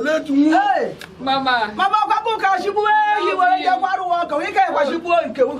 Na-etunwu. Mama. Mama ọkwa bụ ka chigbuo ehi were jekwara ụwa ọka ike ekwa chigbuo nke m.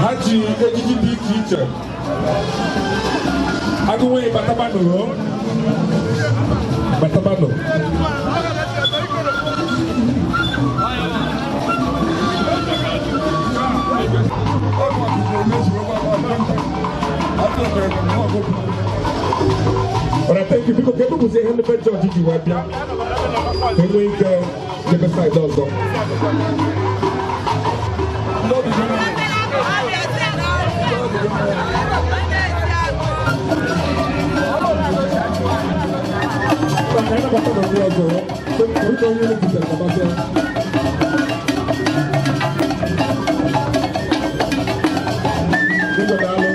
Ha ji ejiji dị iche iche agụnwe batabanụ batabanụ. Alright, thank you. Biko, kedu bụzi ihe ndị be jọji ji wee bịa ka enwee ike jebe side ọzọ? Maka anyị nabata na ndị ọzọ, kedu onye unu butere ka bịa? Biko, daalụ.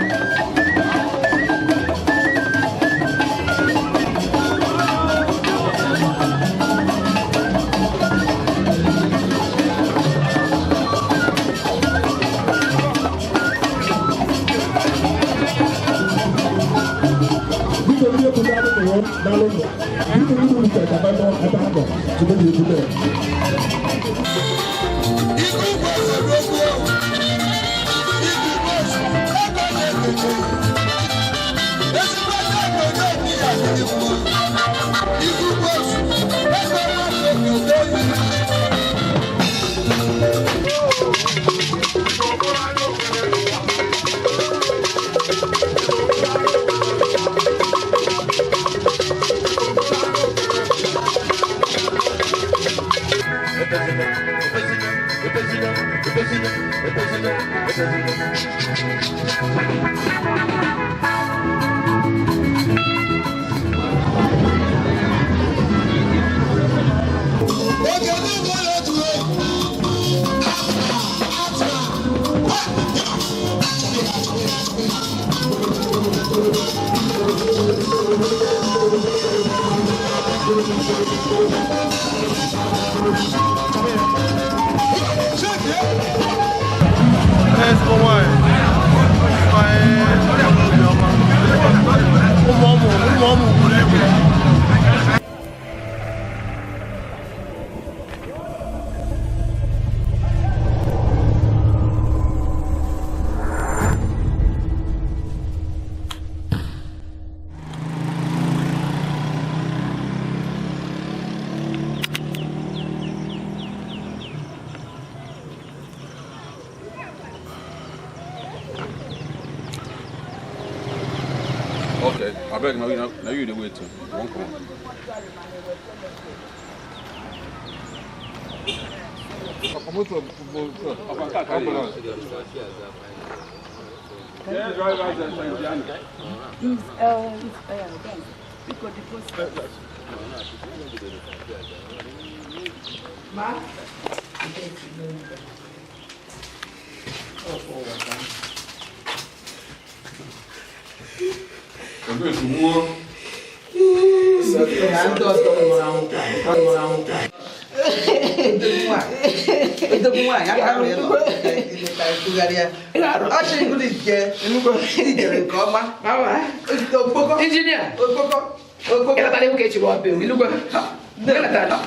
Biko, ndị egwu, daalụ nụ, daalụ nụ. Biko, ndị unu butere ka bịa ebe ha nọ tupu na ebute ya. Igwe odogwu, igwe ego na-ekete ezigbo ego na-ebi ya n'ikwu igwe ego nwoke obodo. Oge niile ya otu Shake it. Ezigbo nwaanyị. Nwaanyị obiọma. Ụmụ ụmụ ụmụ ụmụ buru ibu. Okay, I beg now you now you dey wait. You wan come on. Yeah, drive out there, Santiago. Oge esu nwụọ. Odogwu nwaanyị aka ahụ ịnọ ileta tụgharịa ọchị ngụlụ ike ijere nke ọma okpoko Injinia. okpoko okpoko Ịlatara ihu ka echi bụ ọbịa. Ilugwe. Ịlatara.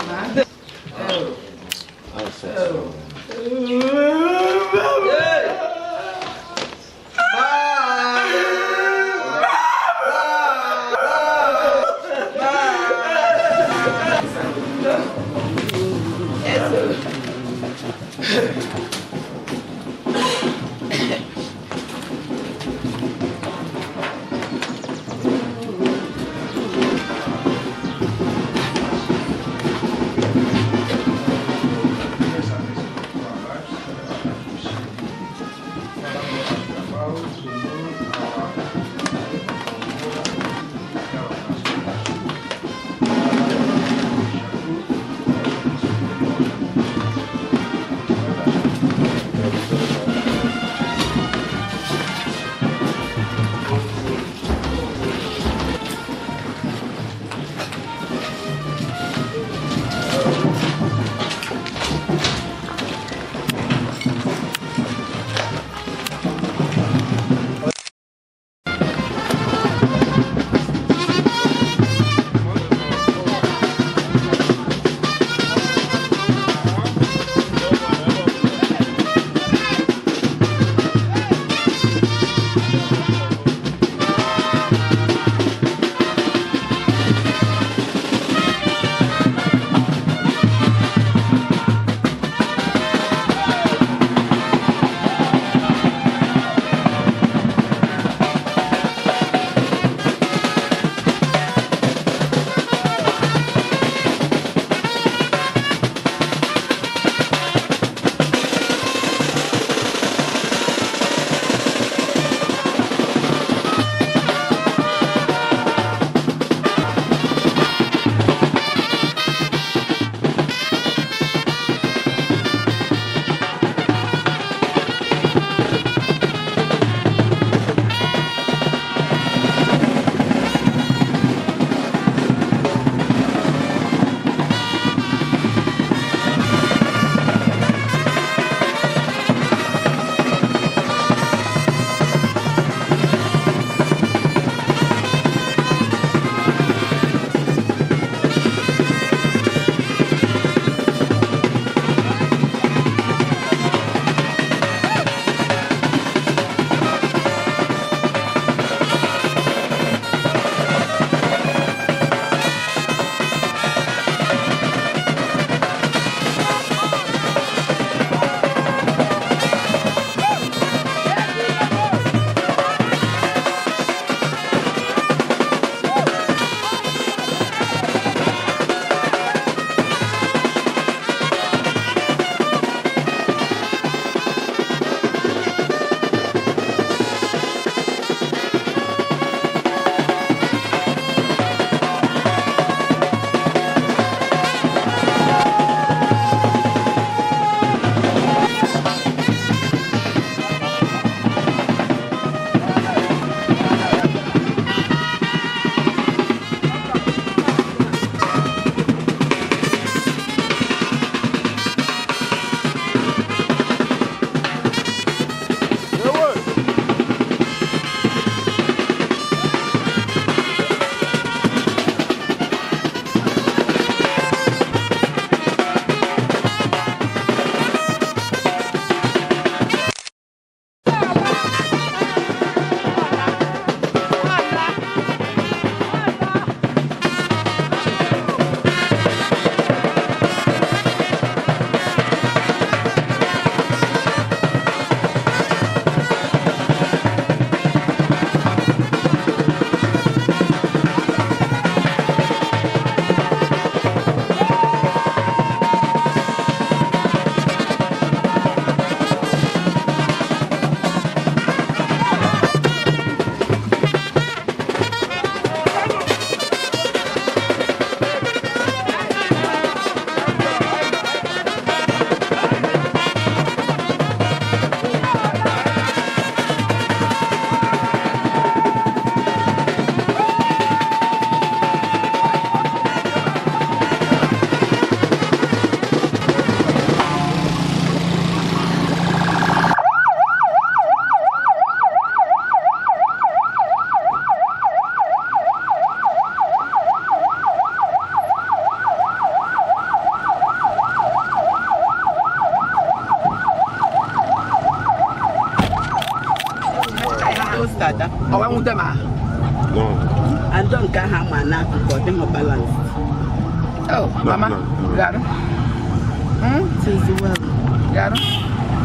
Ọ wee nwute ma. Andọ nke ahụ ama n'akụkụ ọ dịghị balance. Oh, mama, garụ. It is well. Garụ.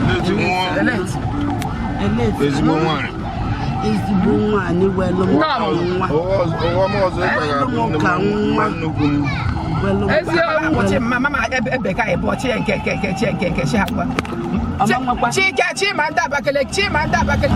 Eleti nwụọ. Eleti. Eleti. Ezigbo nwaanyị. Ezigbo nwaanyị welụ m ka nwa. Ụwa m ọzọ ị ka ga-abụ nne m nwa nnukwu m. Welụ m Ezi ọnwụ mma mama ebe ka ebe ọchị nke nke nke chi nke nke chi ha gwa. Ọma nwekwa. Chike Chima ndị Abakaliki Chima ndị Abakaliki.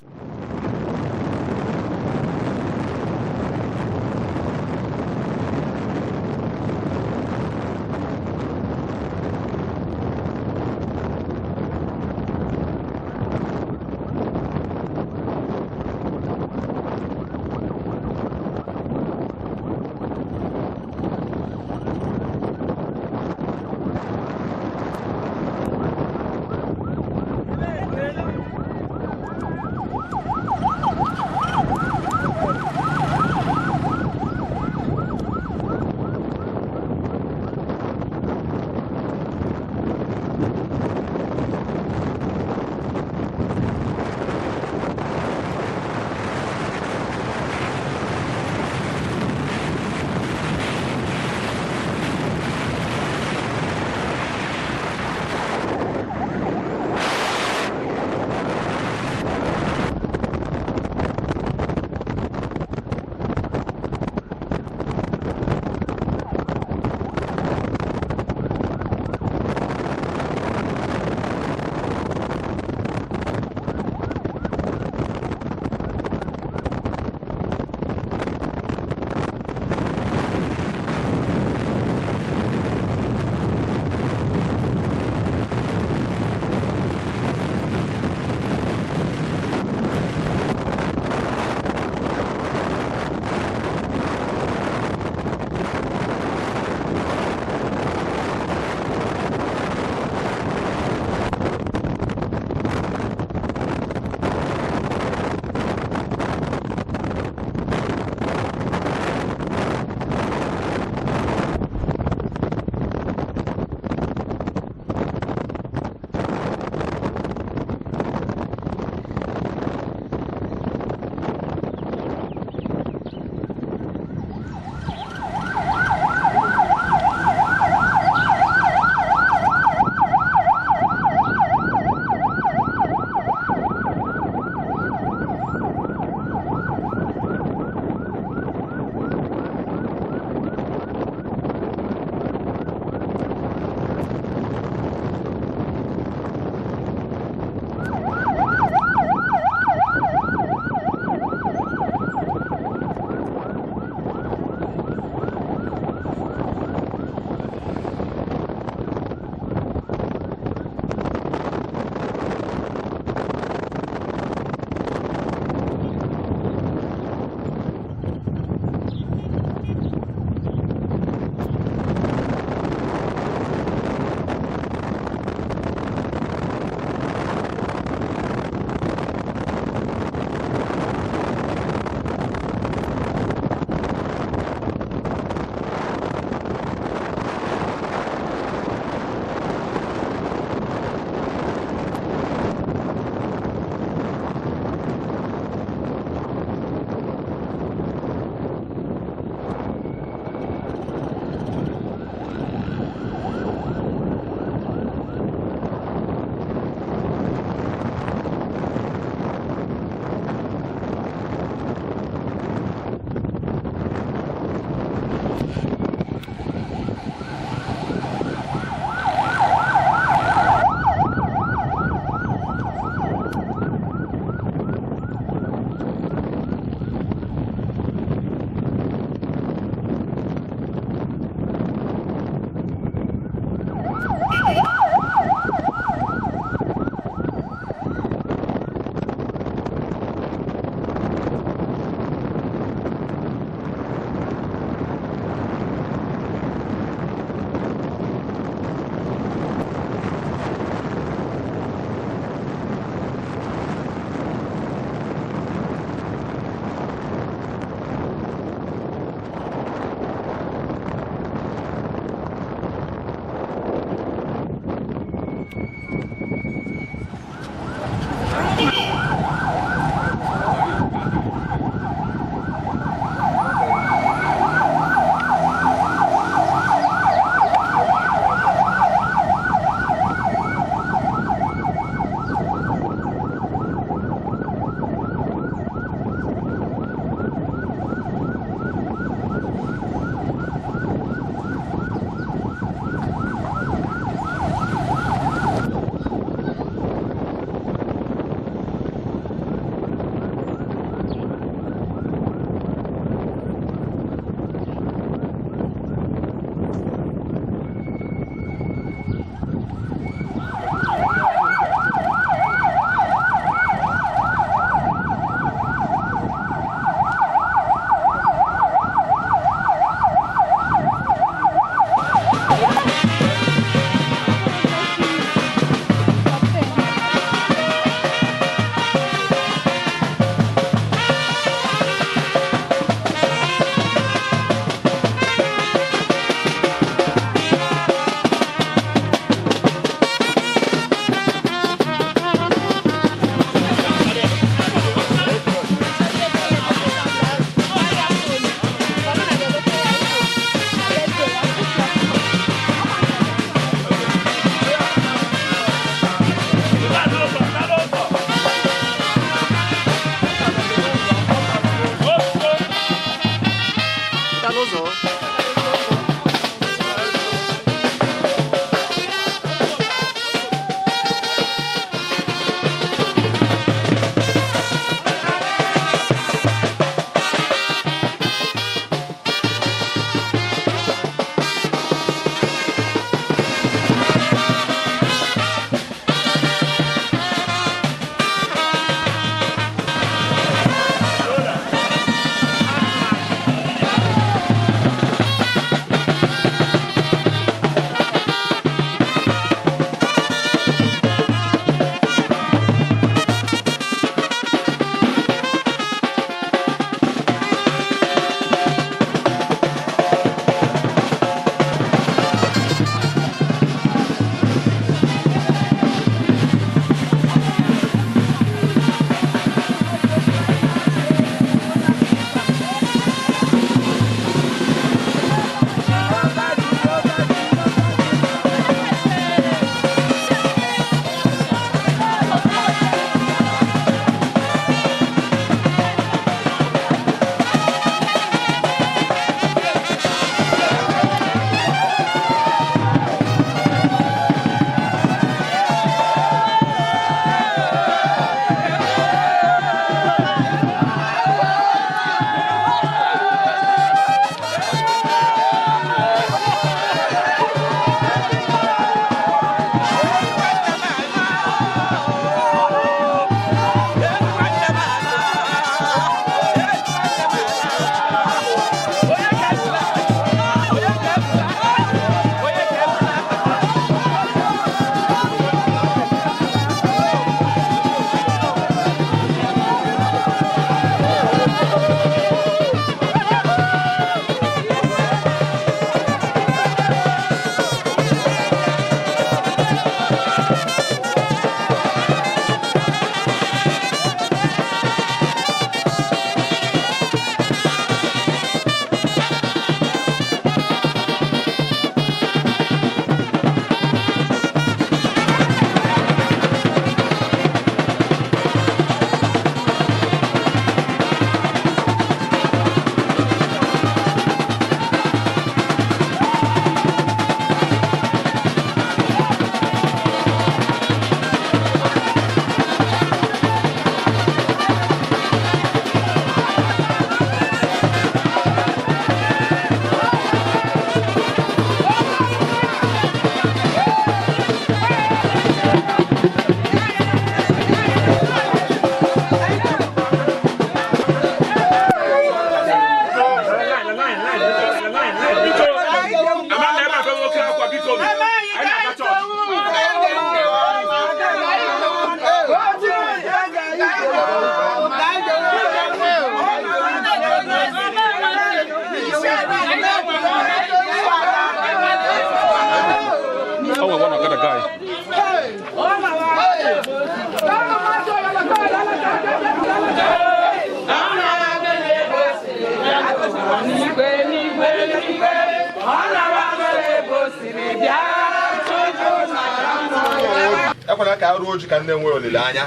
Ekwela ka a ruo uju ka ndị nwere olileanya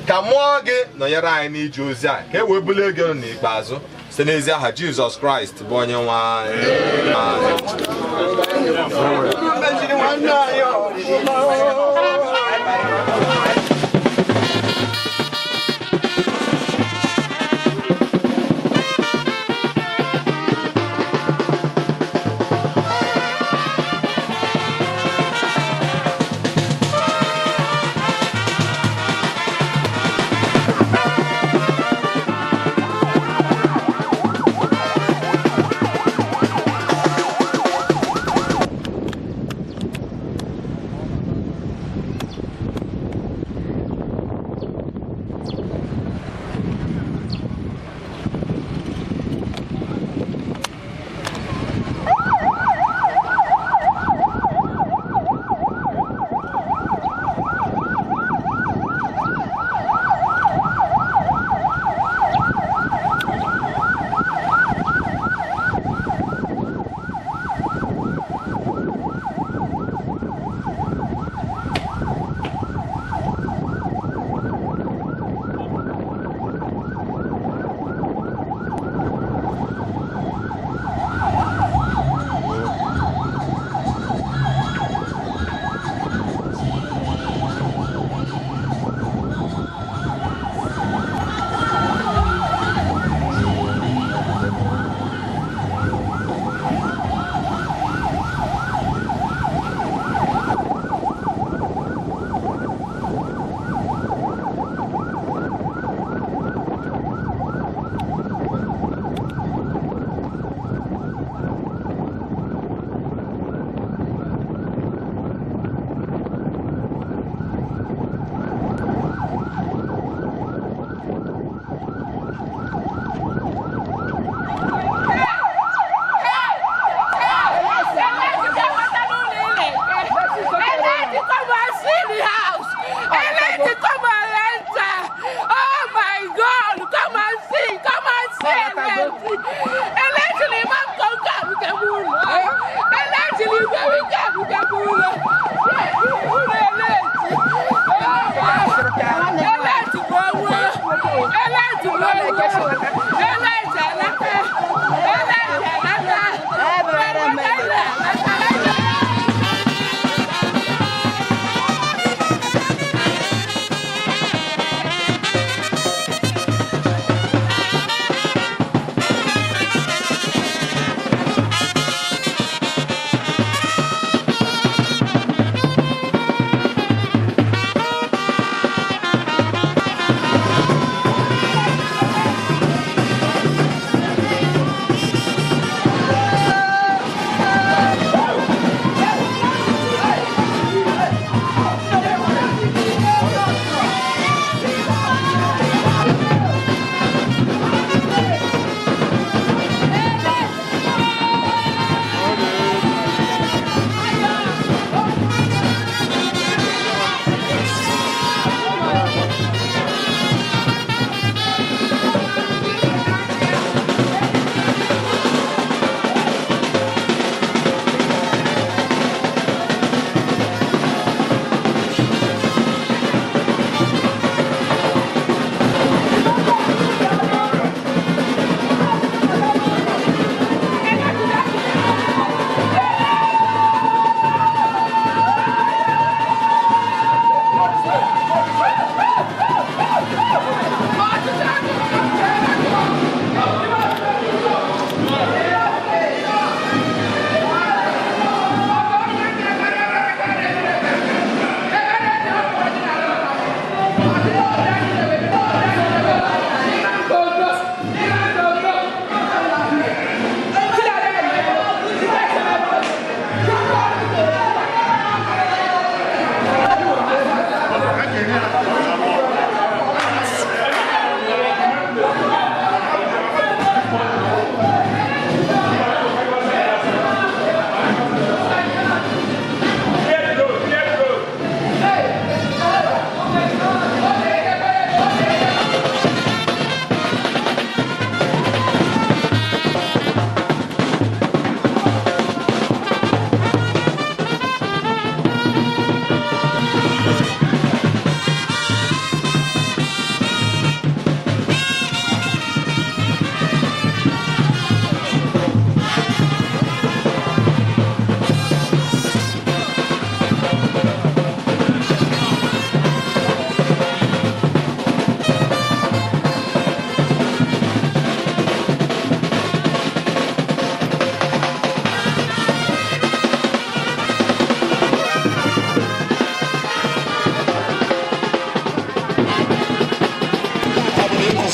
ka mmụọ gị nọnyere anyị n'ije ozi a ka e wee bulie gị elu n'ikpeazụ site n'ezi aha Jizọs Kraịst bụ onye nwe anyị.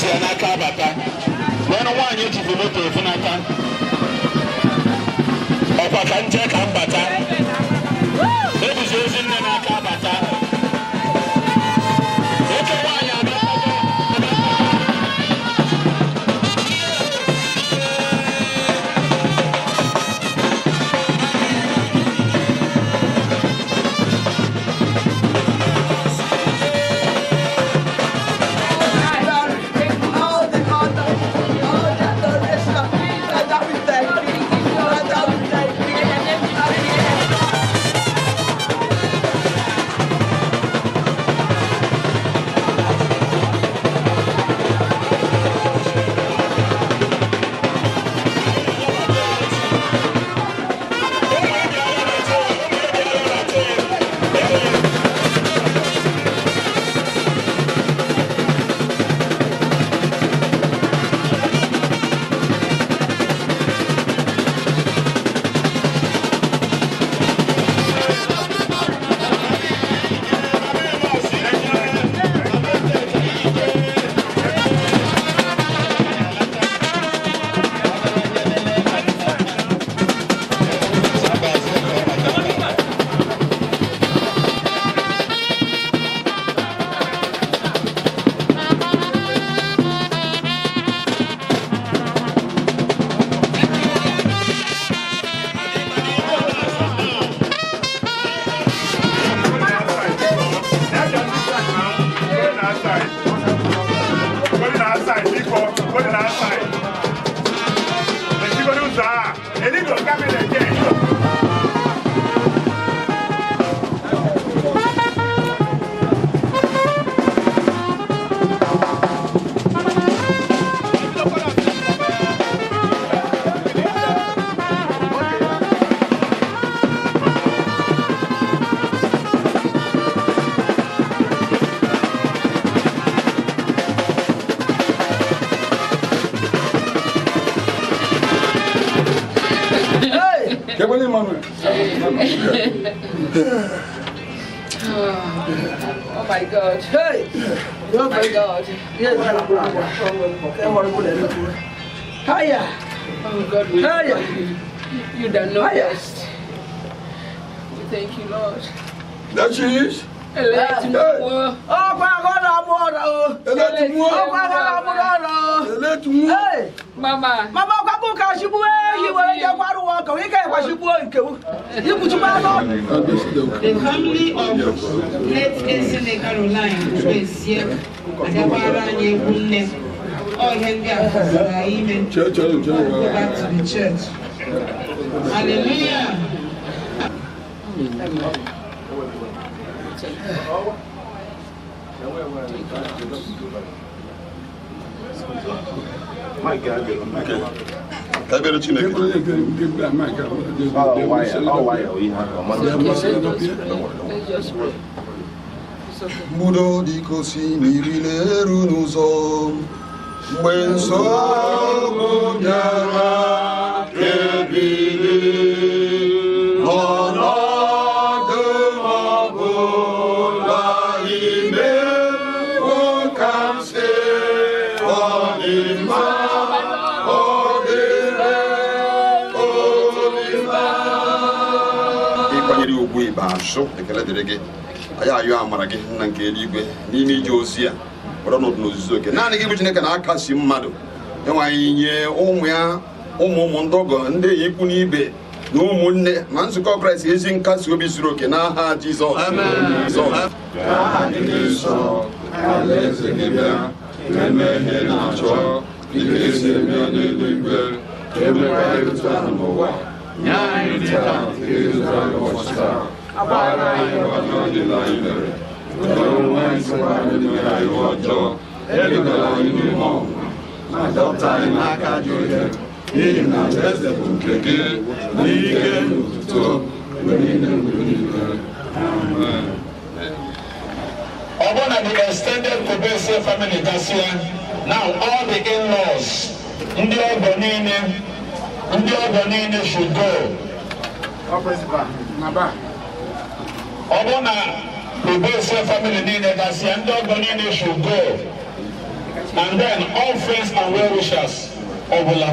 Ebuzi ya n'aka abata. N'ọnụ nwaanyị ejibu moto ebu n'aka. Ọkwa ka nje ka m bata. Ebuzi ozi nne n'aka abata. Oke nwaanyị abịa. All the honor, all the adoration. Father, we thank you. Father, we thank you. Kebele Emmanuel. Oh my God. Hey! Oh my God. Yes, Hiya! Oh God, we Hiya! You don't know Hiya. best. We thank you, Lord. There she is. Eletuwo. Ọkwa akọla mụ ọrọ o. Eletuwo. Ọkwa akọla mụ ọrọ o. Eletuwo. Hey! Mama. Mama ọkwa bụ ka shigbuo ehi were je kwarụ ụwa ọkụ ike kwa shigbuo nke m. Ikwuchikwa anụ. The family of late Ezinne Caroline Ubesie agakwara anyị egwu nne. Ọ ihe ndị a kụziri anyị ime. Chere, chere, chere. Go back to the church. Hallelujah. Ka ebere Chineke. Let's just pray. It's okay. Mgbudo dịka osimiri na-eru n'ụzọ mgbe nsogbu bịara ebili n'ọnọdụ ọbụla ime ka m si ọ dị mma ọ dịrị obi mma. Ịkwanyere ugwu ikpeazụ, ekele dịrị gị. Anyị ayọ amara gị, nna nke eluigwe, n'ime ije ozi a were ọnọdụ n'ozuzu oke. Naanị gị bụ Chineke na-akasi mmadụ enwe anyị nye ụmụ ya, ụmụ ụmụ, ndị ọgọ, ndị enyi, ikwu na ibe na ụmụnne na nzukọ Kraịst ezi nkasi obi zuru oke n'aha Jizọs. Jizọs. Alaeze gị bịa, ka eme ihe ị na-achọ, dịka esi eme ya n'eluigwe, ka emekwa ya otu ahụ n'ụwa. Nye anyị nri taa nke zuru anyị ụbọchị taa. Gbaghara anyị ọjọọ niile anyị mere, dịka onwe anyị sikwa anyị mere anyị ihe ọjọọ. Edubala anyị n'ime ọnwụnwa, ma dọpụta anyị n'aka ajọ ihe, n'ihi na alaeze bụ nke gị, na ike na otuto, mgbe niile mgbe niile. Amen. Ọ bụrụ na the extended Kobesie family gasịa, now all the in-laws, ndị ọgọ niile, ndị ọgọ niile should go. Ọ bụrụ na Ubesie family niile gasịa, ndị ọgọ niile should go. And then all friends and well wishers ọbụla.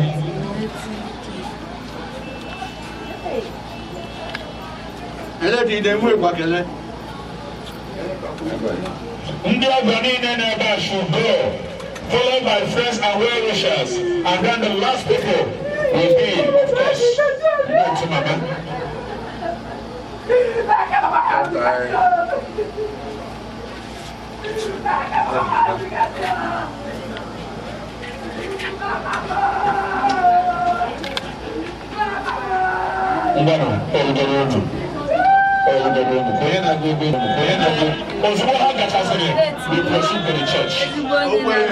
Ẹlẹ́dìí mú ìgbàkẹ́lẹ́. Ndị ọgọ niile na-ebe a should go, followed by friends and well wishers, and then the last people will be, of course, ndị otu mama. Ngwanụ, orudoro unu. Orudoro unu. Ka onye na-agụ egwu, ka onye na-agụ. Ozugbo ha gachasịrị, we proceed to the church.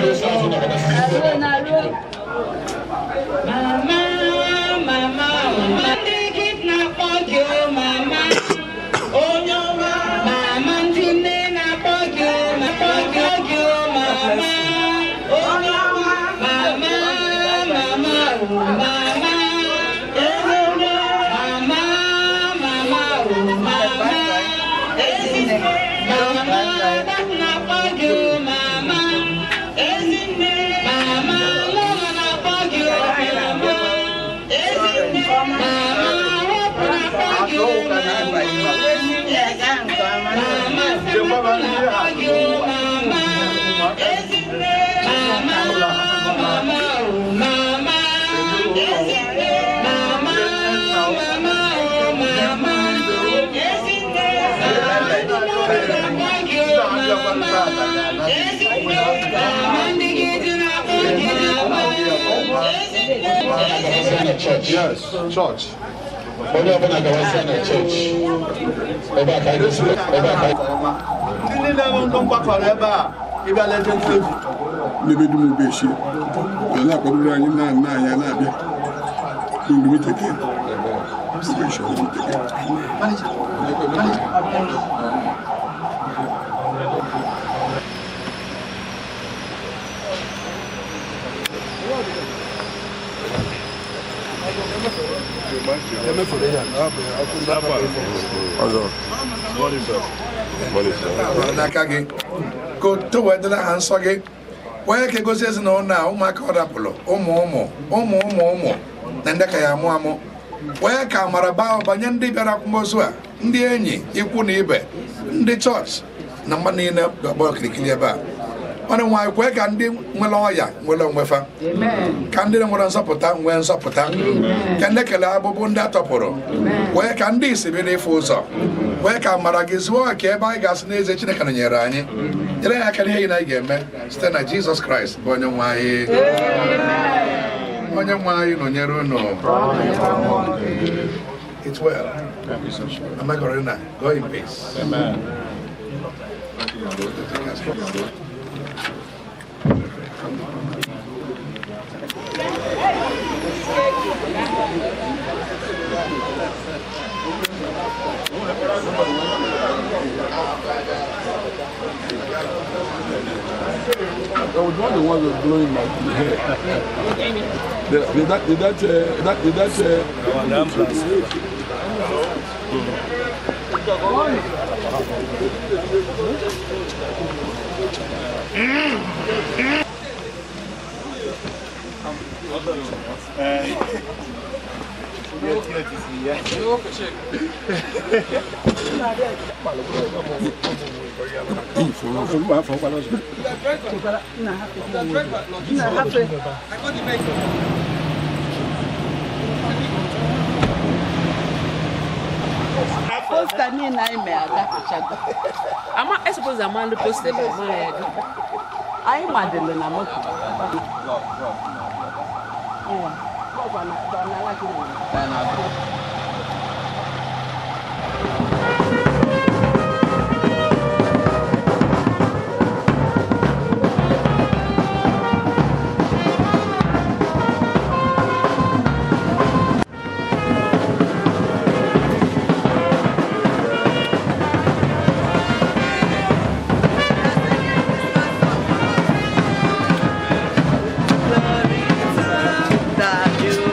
Gosi azụ na ọkada sisi ebe a. Mama, mama, mama, ndị na-akpọ gị o mama, onye ọma. Mama, ndị nne na-akpọ gị o, na-akpọ gị o mama, onye ọma. Mama, mama, o mama, mama, mama, o mama, ezinne. Mama, na-akpọ gị o mama, ezinne. Mama, lọlọ na-akpọ gị o mama, ezinne. Mama, wepụ na-akpọ gị o mama, mama, samapụ na-akpọ gị o mama, ezinne. Mama, mama, o mama, ezinne. Mama, mama, o mama, ezinne. Mama, ndị mmadụ na-akpọ gị o mama, ezinne. Mama, ndị gị dị na-akpọ gị mama, ezinne. Gawasịa na church. Yes, church. Onye ọbụla gawasịa na church. Ebe a ka anyị gosiri, ebe a ka anyị Ndị niile bụ ndị mgbakọrọ ebe a ịbịa lete nsebi. N'ebe dum Ubesie ga na-akwadoro anyị na nna anyị a na-abịa n'Urumiteke. Ubesie Urumiteke. N'aka gị ka otuto wee dịrị aha nsọ gị, onye ka egosi ezinụlọ a, ụmụaka ọ dapụrụ, ụmụ ụmụ ụmụ ụmụ ụmụ na ndị ka ya amụ amụ, onye ka amara baa ụba nye ndị bịara akwamozu a, ndị enyi, ikwu na ibe, ndị chọọchị na mmadụ niile ga-agba okirikiri ebe a. Ọnụ nwaanyị, kwee ka ndị nwere ọya nwere onwe fa, ka ndị nwere nzọpụta nwee nzọpụta, ka ndị kele abụbụ ndị atọpụrụ, kwee ka ndị isi bi n'ịfụ ụzọ, kwee ka amara gị zuo oke ebe anyị ga-asị n'ezie Chineke nọnyere anyị, nyere ya aka n'ihe gị na anyị ga-eme site na Jizọs Kraịst bụ onye nwe anyị. Onye nwe anyị nọnyere unu. It's well. Mama Corona, go in peace. Amen. I was not the one that was blowing my hair. Did that, did that, that, did that, Posta niile anyị mere agafechago. Ama, I suppose ama ndị posta ebe ama ya dị. Anyị madịrị na moto. Ee, ọ na- That you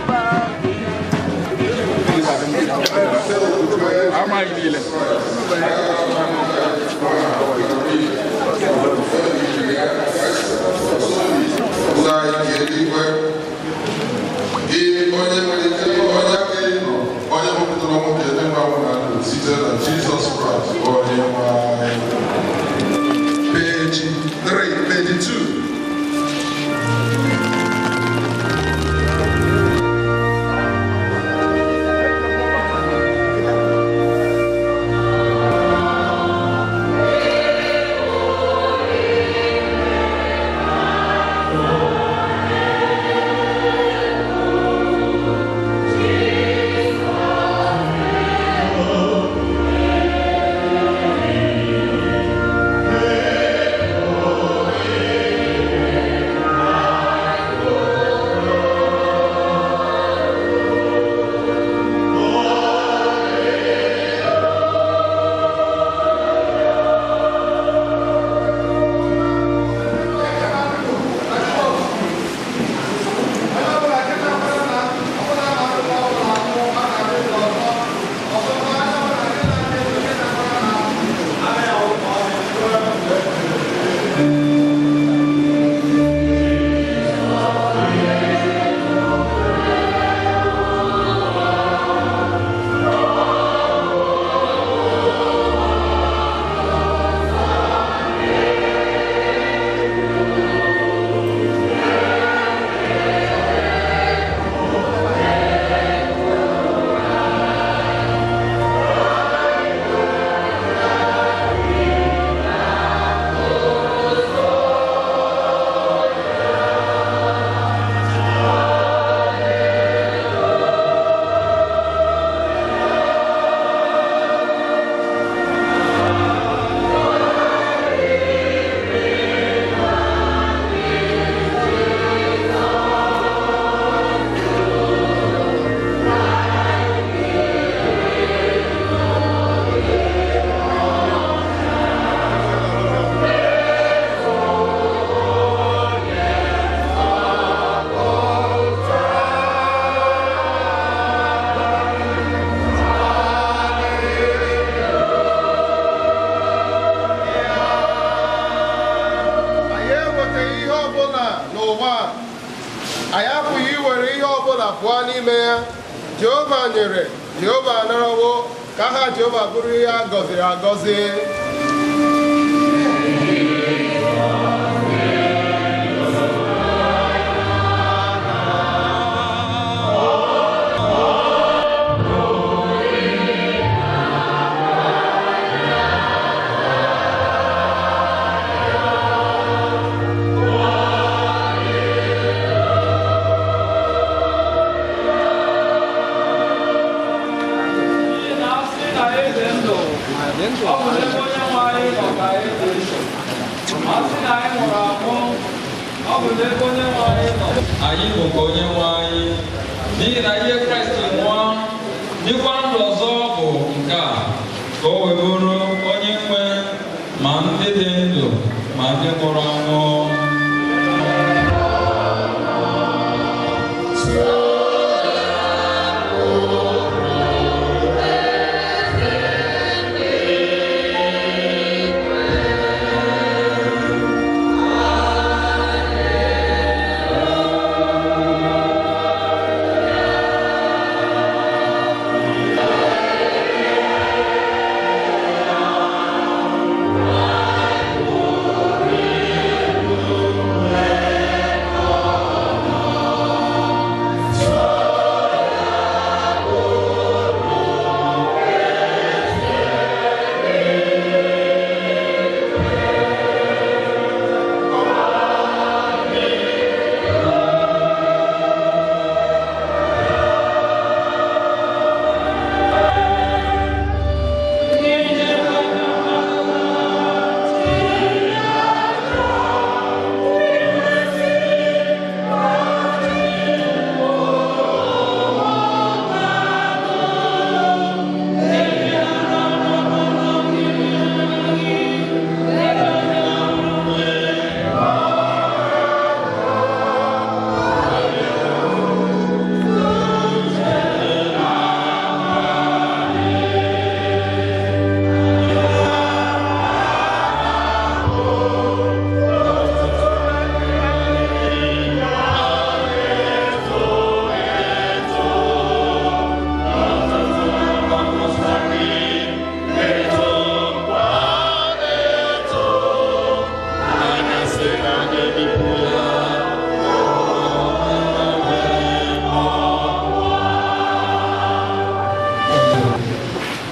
a n'ụwa a. Anyị apụghị iwere ihe ọbụla pụọ n'ime ya. Jehova nyere, Jehova anarawo, ka aha Jehova bụrụ ihe a gọziri agọzi. Anyị bụ nke onye nwe anyị, n'ihi na ihe Kraịst nwụọ dịkwa ndụ ọzọ bụ nke a, ka o wee bụrụ onye nwe ma ndị dị ndụ ma ndị nwụrụ anwụ.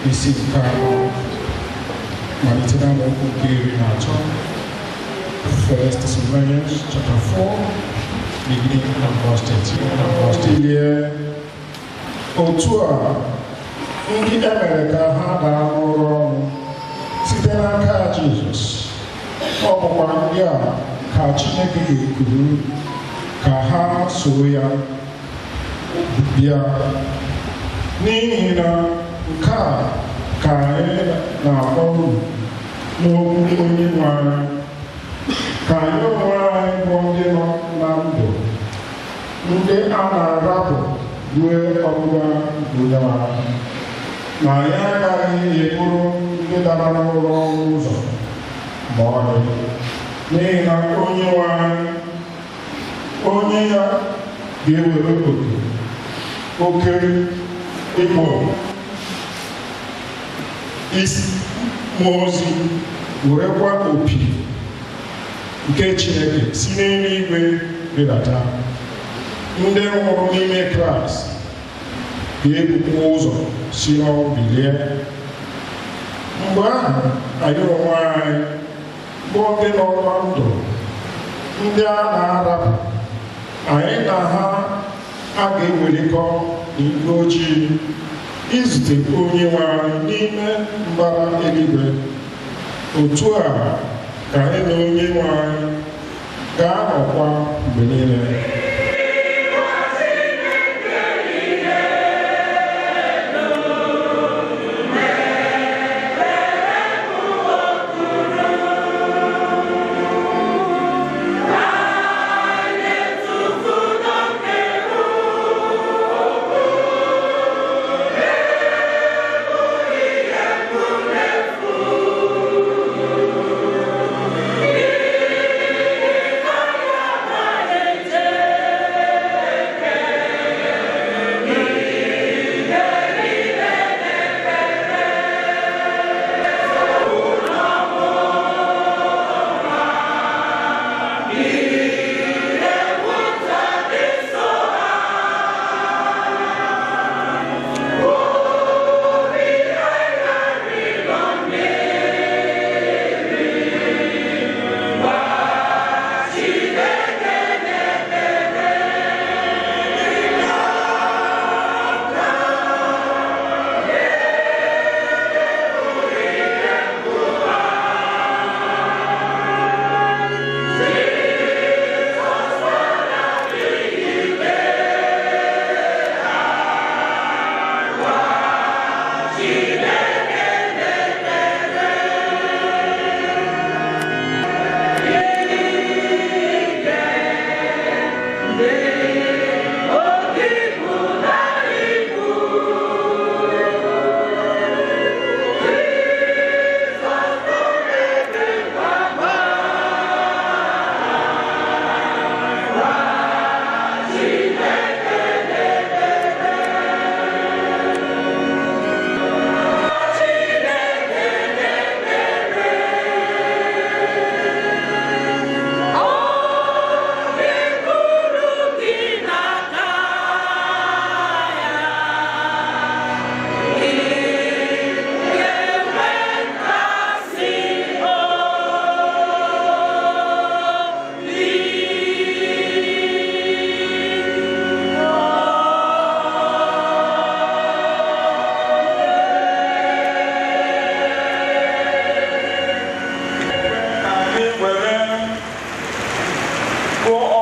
Isi nke anọ malite n'amaokwu nke 13. First Thessalonians chapter 4, beginning at verse 13. And verse 13. Otu a ndị e mere ka ha daa n'ụra ọnwụ site n'aka Jizọs, ọ bụkwa ndị a ka Chineke ga-ekuru ka ha soro ya bịa, n'ihi na nke a ka anyị na-akpọ unu n'okwu onye nwe anyị, ka anyị onwe anyị bụ ndị nọ na ndụ, ndị a na-arapụ ruo ọbịbịa nke onye nwe anyị, na anyị agaghị eburu ndị dara n'ụra ọnwụ ụzọ ma ọlị, n'ihi na onye nwe anyị, onye ya ga-ewere oke ịkpọ isi mmụọ ozi, werekwa opi nke Chineke si n'eluigwe rịdata. Ndị nwụrụ n'ime Kraịst ga-ebukwa ụzọ si n'ọnwụ bilie. Mgbe ahụ anyị onwe anyị bụ ndị nọ na ndụ, ndị a na-arapụ, anyị na ha a ga-ewelikọ n'igwe ojii izute onye nwe anyị n'ime mbara eluigwe. Otu a ka anyị na onye nwe anyị ga-anọkwa mgbe niile.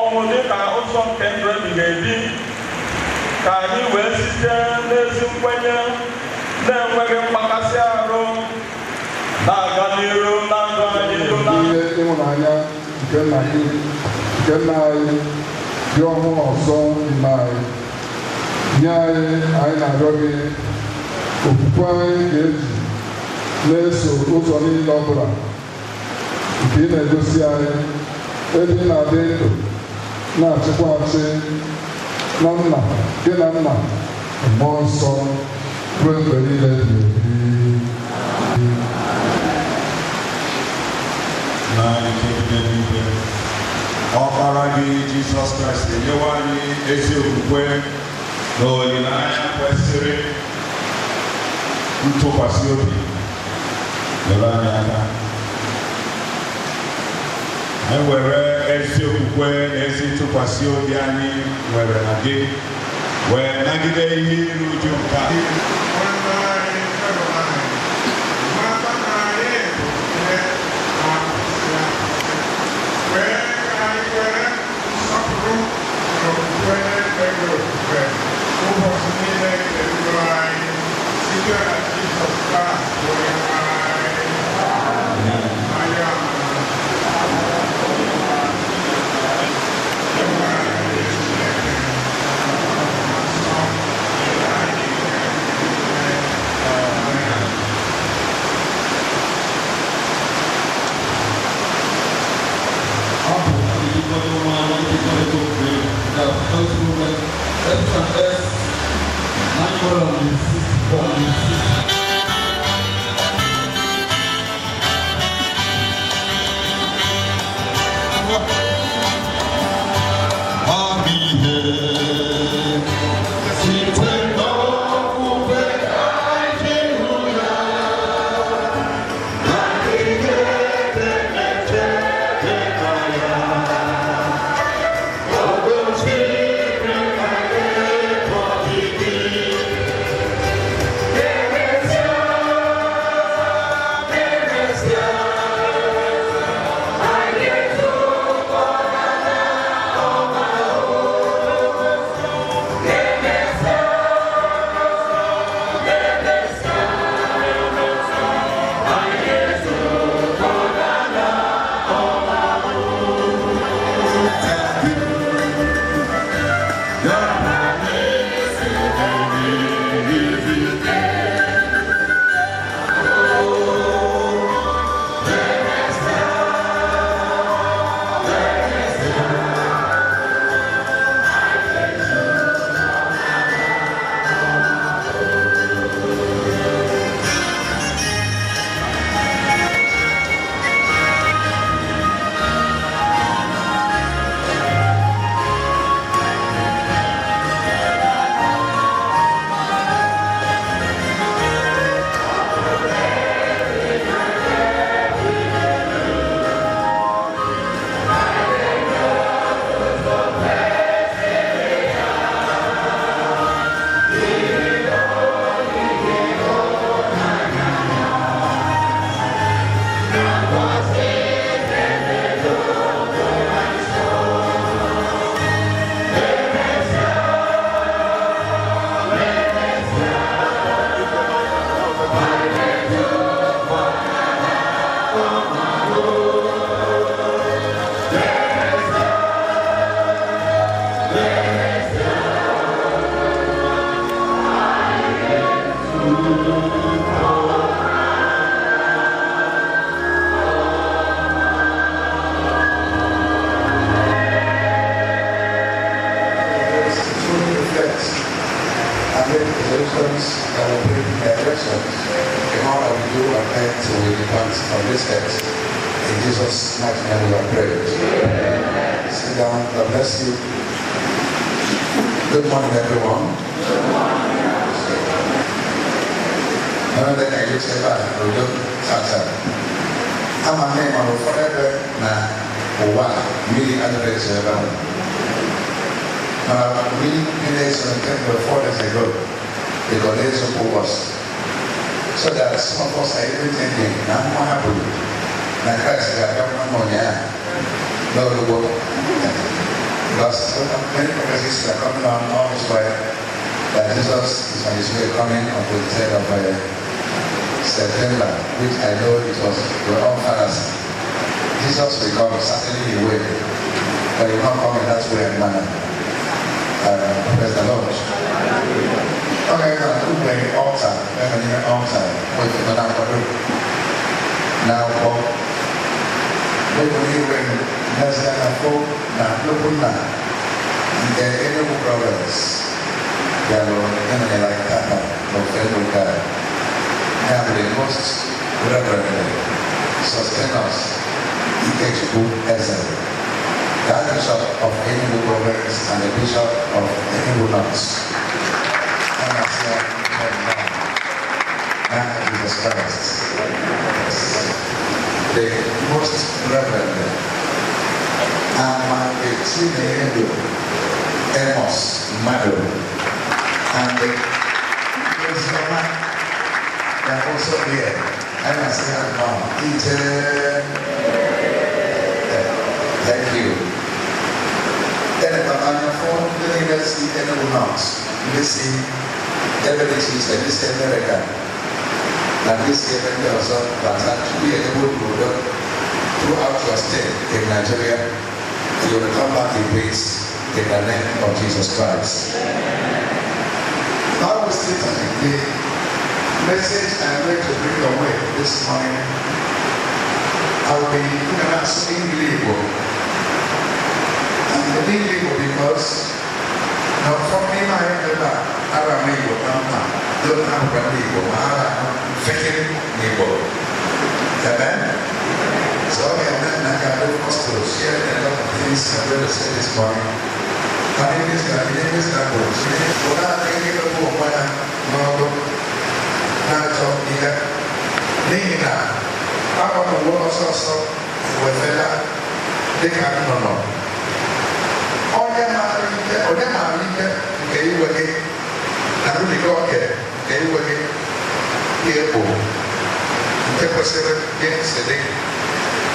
Ọnwụ dịka ụzọ nke ndụ ebighị ebi, ka anyị wee site n'ezi nkwenye na-enweghị mgbakasị arụ na-aga n'iru na ndụ anyị. Ihe ịhụnanya nke nna gị, nke nna anyị dị ọhụrụ ọzọ n'ime anyị. Nye anyị, anyị na-arịọ gị okwukwe anyị ga-eji na-eso ụzọ niile ọbụla nke ị na-egosi anyị, ebe ị na-adị ndụ na-achịkwa achị na nna gị na nna mmụọ nsọ ruo mgbe niile ebighị ebi. Na nke dị n'eluigwe, ọkpara gị Jizọs Kraịst enyewo anyị ezi okwukwe na olileanya kwesịrị ntụkwasị obi. Nyere anyị aka anyị were ezi okwukwe na ezi ntụkwasị obi anyị nwere na gị wee nagide ihe iru uju nke a. Because so many prophecies are coming on all this while that Jesus is on his way coming on the 3rd of September, which I know it was your own fallacy. Jesus will come, certainly he will, but he will not come in that way and manner. Praise the Lord. Okay, now the altar, altar, wait for the now, nke Enugu Province bịara ịnọnyere anyị tata n'ofe ụka ya bụ the most reverend Sustainus Ikechukwu Eze, the Archbishop of Enugu Province and the Bishop of Enugu North. Jesus Christ, the most reverend Amaechinedo Amos Mado, and the Ozioma, they are also here. I must say now, thank you. Then the see Enugu North, this see everything, this America, and this event also that actually enabled throughout your stay in Nigeria, you will come back in peace in the name of Jesus Christ. Now we sit on the message I'm going to bring your way this morning. I will be looking at Igbo. And the Igbo because now from me I remember Aram Igbo, don't have Igbo, Igbo. Amen? So amen, I can do first to share a lot of things I'm going to say this morning. And in this language,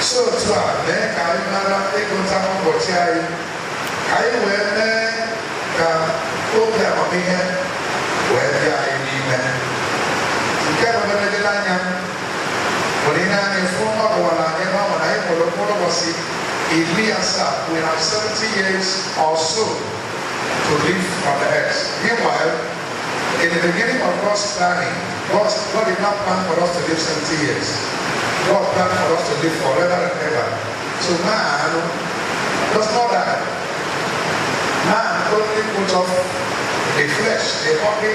So otu a mee ka anyị mara ịgụta ụbọchị anyị ka anyị wee mee ka obi amamihe wee dị anyị n'ime. Nke bụ megide anya nwere ihe anyị fụ ọ gụwara anyị ma ọ na anyị nwere mkpụrụ ụbọchị 70, we have 70 years or so to live on the earth. Meanwhile, in the beginning of God's planning, God did not plan for us to live 70 years. God planned for us to live forever and ever. So man does not die. Man only put off the flesh, the body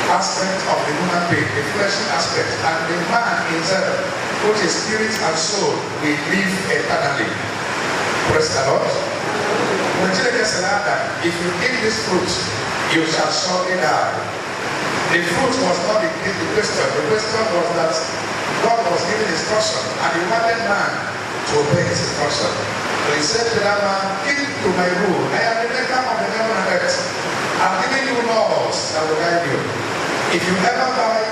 aspect of the human being, the fleshly aspect, and the man himself, which is spirit and soul, will live eternally. Praise the Lord. When Jesus said, Adam, if you eat this fruit, you shall surely die. The fruit was not the question. The question was that God was giving instruction, and he wanted man to obey his instruction. So he said to that man, keep to my rule. I am the maker of the heaven and earth. I'm giving you laws that will guide you. If you ever buy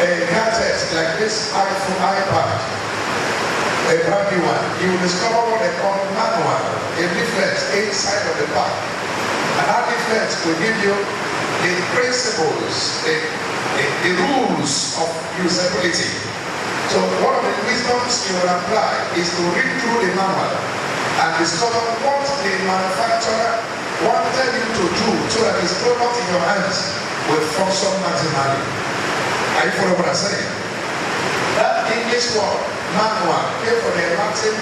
a gadget like this iPhone, iPad, a brand new one, you will discover what they call manual, a leaflet inside of the pack. And that leaflet will give you the principles, the rules of usability. So one of the wisdoms you will apply is to read through the manual and discover what the manufacturer wanted you to do so that his product in your hands will function maximally. Are you following what I'm saying? That English word, manual, came from the Latin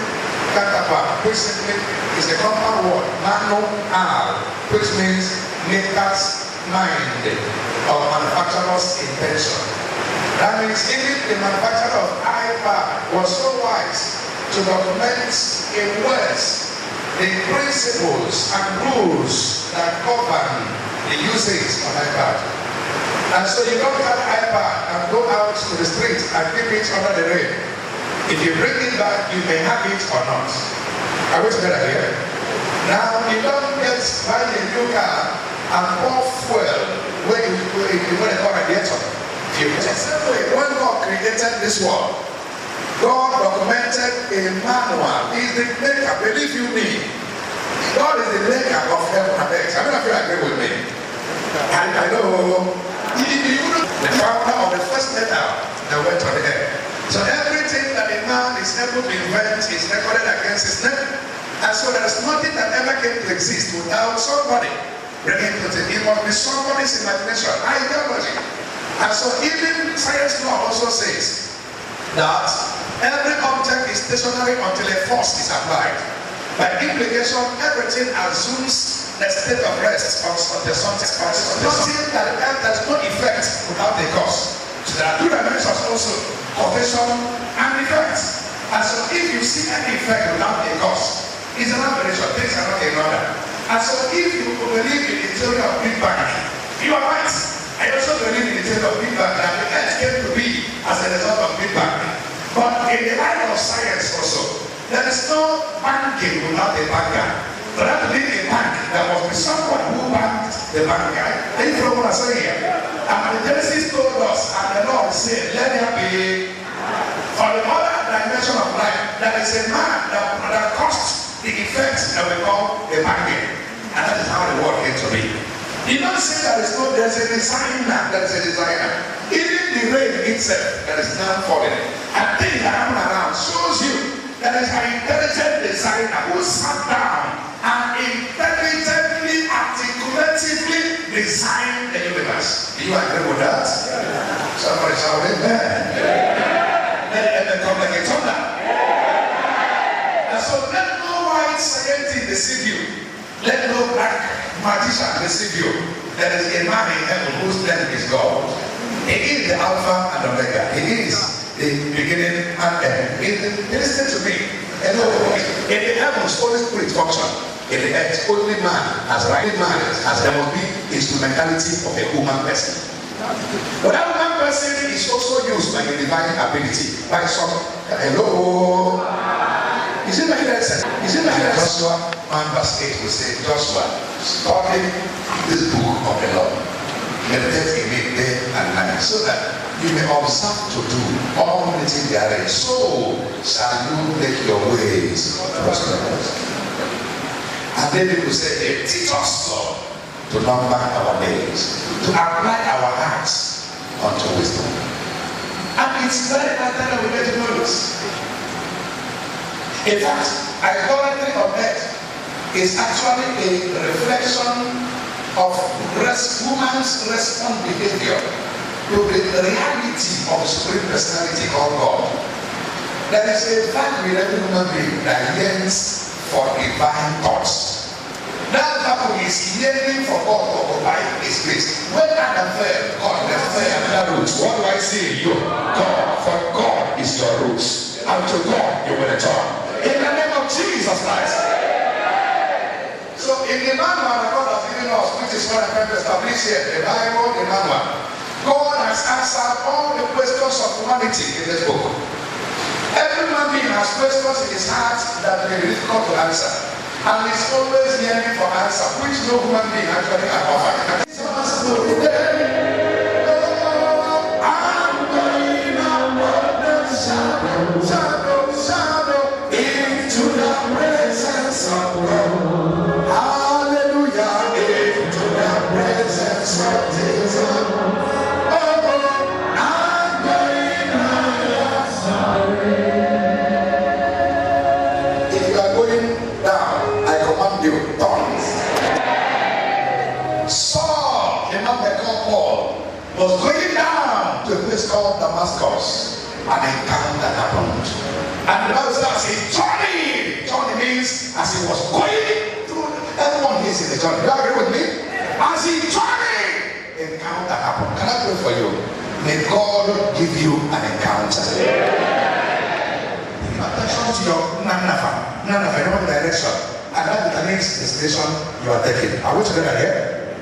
counterpart, which simply is a compound word, manu al, which means maker's mind or manufacturer's intention. That means even the manufacturer of iPad was so wise to document in words the principles and rules that govern the usage of iPad. And so you don't have iPad and go out to the street and keep it under the rain. If you bring it back, you may have it or not. Are we together here? Now, you don't get buy a new car and pour fuel when you want to call radiator. The same way, when God created this world, God documented a manual. He's the maker, believe you me. God God is the maker of heaven and earth. I mean, if you agree with me. I know. You know the founder of the first letter that went on the earth. So everything that a man is able to invent is recorded against his name. And so there is nothing that ever came to exist without somebody bringing it to it. It must be somebody's imagination, ideology. And so even science law also says that every object is stationary until a force is applied. By implication, everything assumes the state of rest until something. Nothing that there's no effect without a cause. So there are two dimensions also, causation and effect. And so if you see any effect without a cause, it's an aberration, things are not in order. And so if you believe in the theory of Big Bang, you are right. I also believe in the theory of Big Bang, that the earth came to be as a result of Big Bang. But in the line of science also, there is no banking without a banker. For that to be a bank, there must be someone who banked the banker. Are you following what I'm saying here? And the Genesis told us, and the Lord said, let there be. For the other dimension of life, there is a man that caused the effect that we call the banking. And that is how the world came to be. You don't say there is no, there is a designer, there is a designer. Even the rain itself that is now falling, and things that happen around shows you there is an intelligent designer who sat down and intelligently, articulatively designed the universe. Do you agree with that? Yeah. Somebody shout amen. Yeah. Let heaven come like a thunder. Yeah. And so let no white scientist deceive you. Let no black magician deceive you. There is a man in heaven whose name is God. He is the Alpha and Omega. He is the beginning and end. Listen to me. In the heavens, Holy Spirit function. In the earth, only man has right. Man has there must be instrumentality of a human person. But that human person is also used by a divine ability. By some hello. Is it making sense? Is it making sense? Joshua 1 verse 8 will say, Joshua, study this book of the law. Meditate in it day and night, so that you may observe to do all written therein. So shall you make your ways prosperous. And then people say, hey, teach us, Lord, to number our days, to apply our hearts unto wisdom. And it's very important that we get to know this. In fact, idolatry of earth is actually a reflection of woman's response behavior to the reality of the supreme personality called God. There is a vacuum in every human being that yearns for divine thoughts. That vacuum is yearning for God to occupy his place. When Adam fell, God left another root. What do I see in you? God, for God is your roots. And to God you will return. In the name of Jesus Christ. So in the manual that God has given us, which is what I'm trying to establish here, the Bible, the manual, God has answered all the questions of humanity in this book. Every human being has questions in his heart that may be difficult to answer. And is always yearning for answer, which no human being actually can offer. I'm going up the shadow, shadow, shadow, into the presence of God. Hallelujah, into the presence of Jesus. Oh, I'm going higher. If you are going down, I command you, turn. Saul, a man they call Paul, was going down to a place called Damascus. An encounter happened. And the Bible says he journeyed. Journey means as he was going through, everyone is in the journey. Do you agree with me? As he journeyed, encounter happened. Can I pray for you? May God give you an encounter. Yeah. Attention to your nanafa, you know the direction, and that determines the destination you are taking. Are we together here?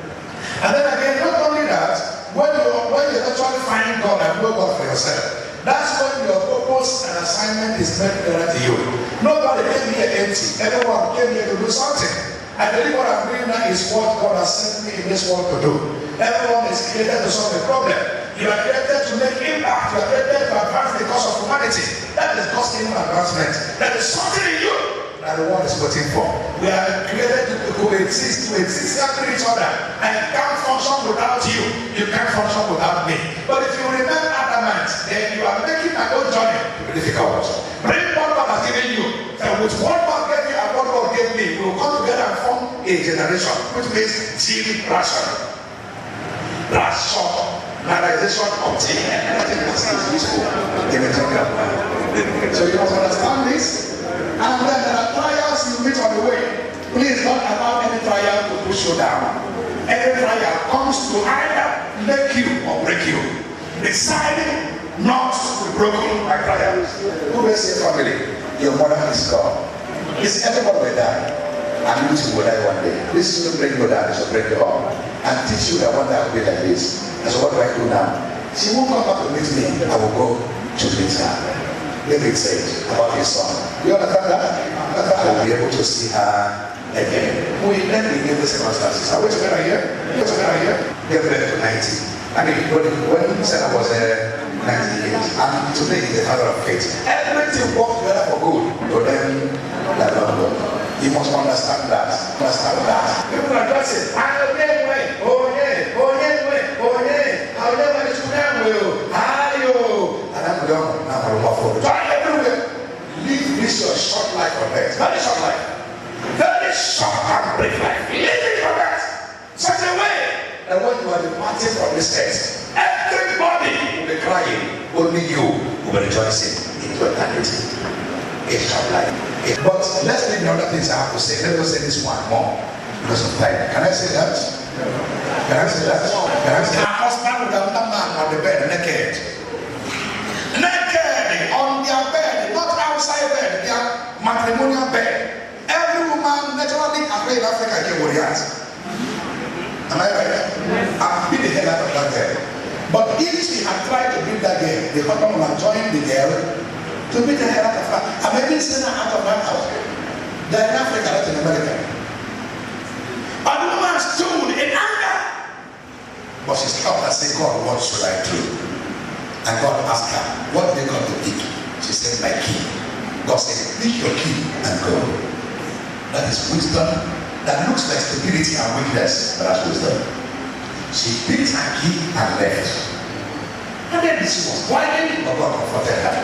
And then again, not only that, when you actually find God and know God for yourself, that's when your purpose and assignment is made clearer to you. Nobody came here empty. Everyone came here to do something. I believe what I'm doing now is what God has sent me in this world to do. Everyone is created to solve a problem. You are created to make impact. You are created to advance the cause of humanity. That is God's kingdom advancement. There is something in you that the world is waiting for. We are created to coexist, to exist after each other. I can't function without you. You can't function without me. But if you remain adamant, then you are making my own journey difficult. Bring what God has given you. And with what God gave you and what God gave me, we will come together and form a generation, which means team ration. Rationalization of team. Nothing is useful in a general plan. So you must understand this. And then there are trials you meet on the way. Please don't allow any trial to push you down. Every trial comes to either make you or break you. Decide not to be broken by trials. Who may say family, your mother is gone. It's everybody will die. And you too will die one day. This will bring you down, this will bring you up. And teach you that one day I will be like this. And so what do I do now? She won't come back to meet me. I will go to meet her. David said about his son. You understand that? I will be able to see her again. We then we give the circumstances. Are we together here? Are we together here? Gave birth to 90. I mean, when Sarah was 90 years, and today is the father of faith. Everything works together for good to them that love God. You must understand that. Understand that. People are dressing. I oh yeah, oh yeah, oh yeah, oh yeah, and I'm done. I'm going to try everywhere. Live this your short life on earth. Very short life. Very short and brief life. Live it on earth. Such a way that when you are departing from this earth, everybody will be crying. Only you will be rejoicing into eternity. A short life. But let's leave the other things I have to say. Let us say this one more because of time. Can I say that? Can I say that? Can I say that? Her husband with another man on the bed naked. Naked on their bed, not outside bed, their matrimonial bed. Every woman naturally agree in Africa here will react. Am I right? I've been the hell out of that girl. But if she had tried to beat that girl, the husband would have joined the girl to beat the hell out of her. I'm even seen her out of that house. They're in Africa, not in America. And the woman stood in anger. But she stopped and said, God, what should I do? And God asked her, what did you come to pick? She said, my key. God said, pick your key and go. That is wisdom that looks like stupidity and weakness, but that's wisdom. She picked her key and left. And then she was whining, but God comforted her.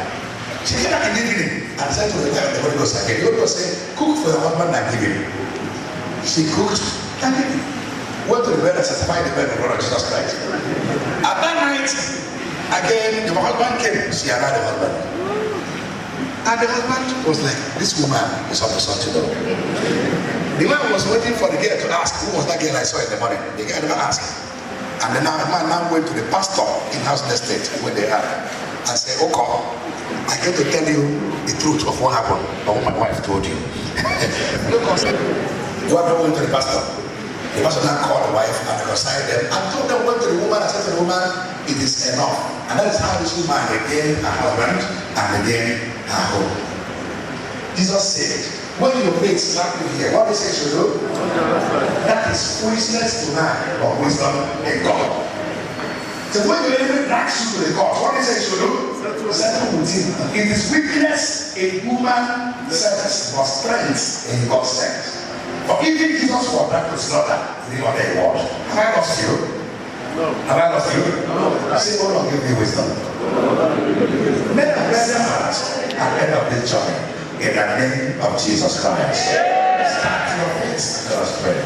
She came back in the evening and said to the guy, the Holy Ghost again. The Holy Ghost said, cook for your husband and give him. She cooked and gave him. Went to the bed and satisfied the bed with the Lord Jesus Christ. At that night, again, the husband came. She allowed the husband. And the husband was like, this woman is up to something though. The man was waiting for the girl to ask, who was that girl I saw in the morning? The girl never asked. And the man now went to the pastor in house estate where they are and said, okay, I came to tell you the truth of what happened, or what my wife told you. Look, the wife went to the pastor. The pastor now called the wife and reconciled them and told them, went to the woman and said to the woman, it is enough. And that is how this woman regained her husband and regained her home. Jesus said, when your mate slap you here, what is it you do? That is foolishness to man, but wisdom in God. So when your enemy drags you to the court, what is it you do? Settle with him. It is weakness in human sense, but strength in God's sense. For even Jesus was dragged to slaughter, he did not take a word. Have I lost you? No. Have I lost you? No. Say, oh Lord, give me wisdom. May the blessed heart at the end of this journey, in the name of Jesus Christ. Stand to your feet and let us pray.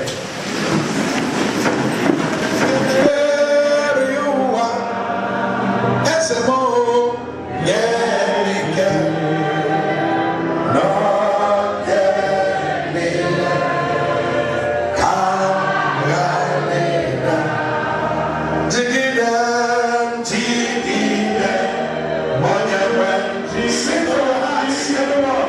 Sing for us, everyone.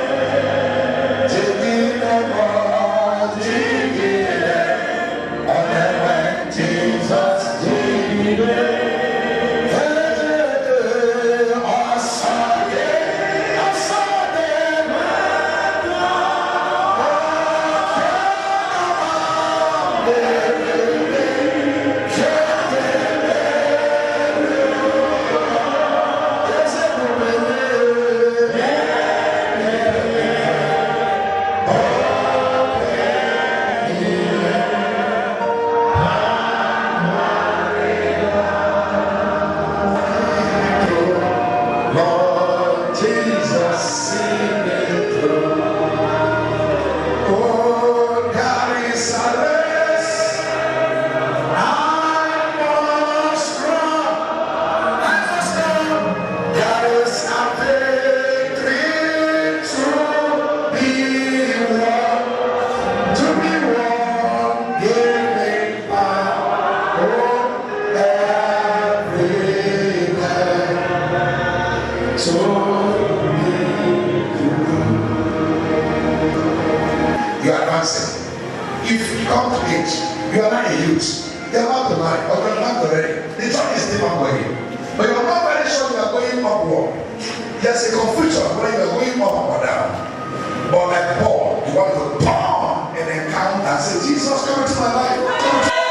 If you come to age, you are not a youth. You are about to marry, or you are not already. The journey is still ongoing. But you are not very sure you are going upward. There's a confusion whether you are going up or down. But like Paul, you want to turn and encounter and say, Jesus, come into my life. Come into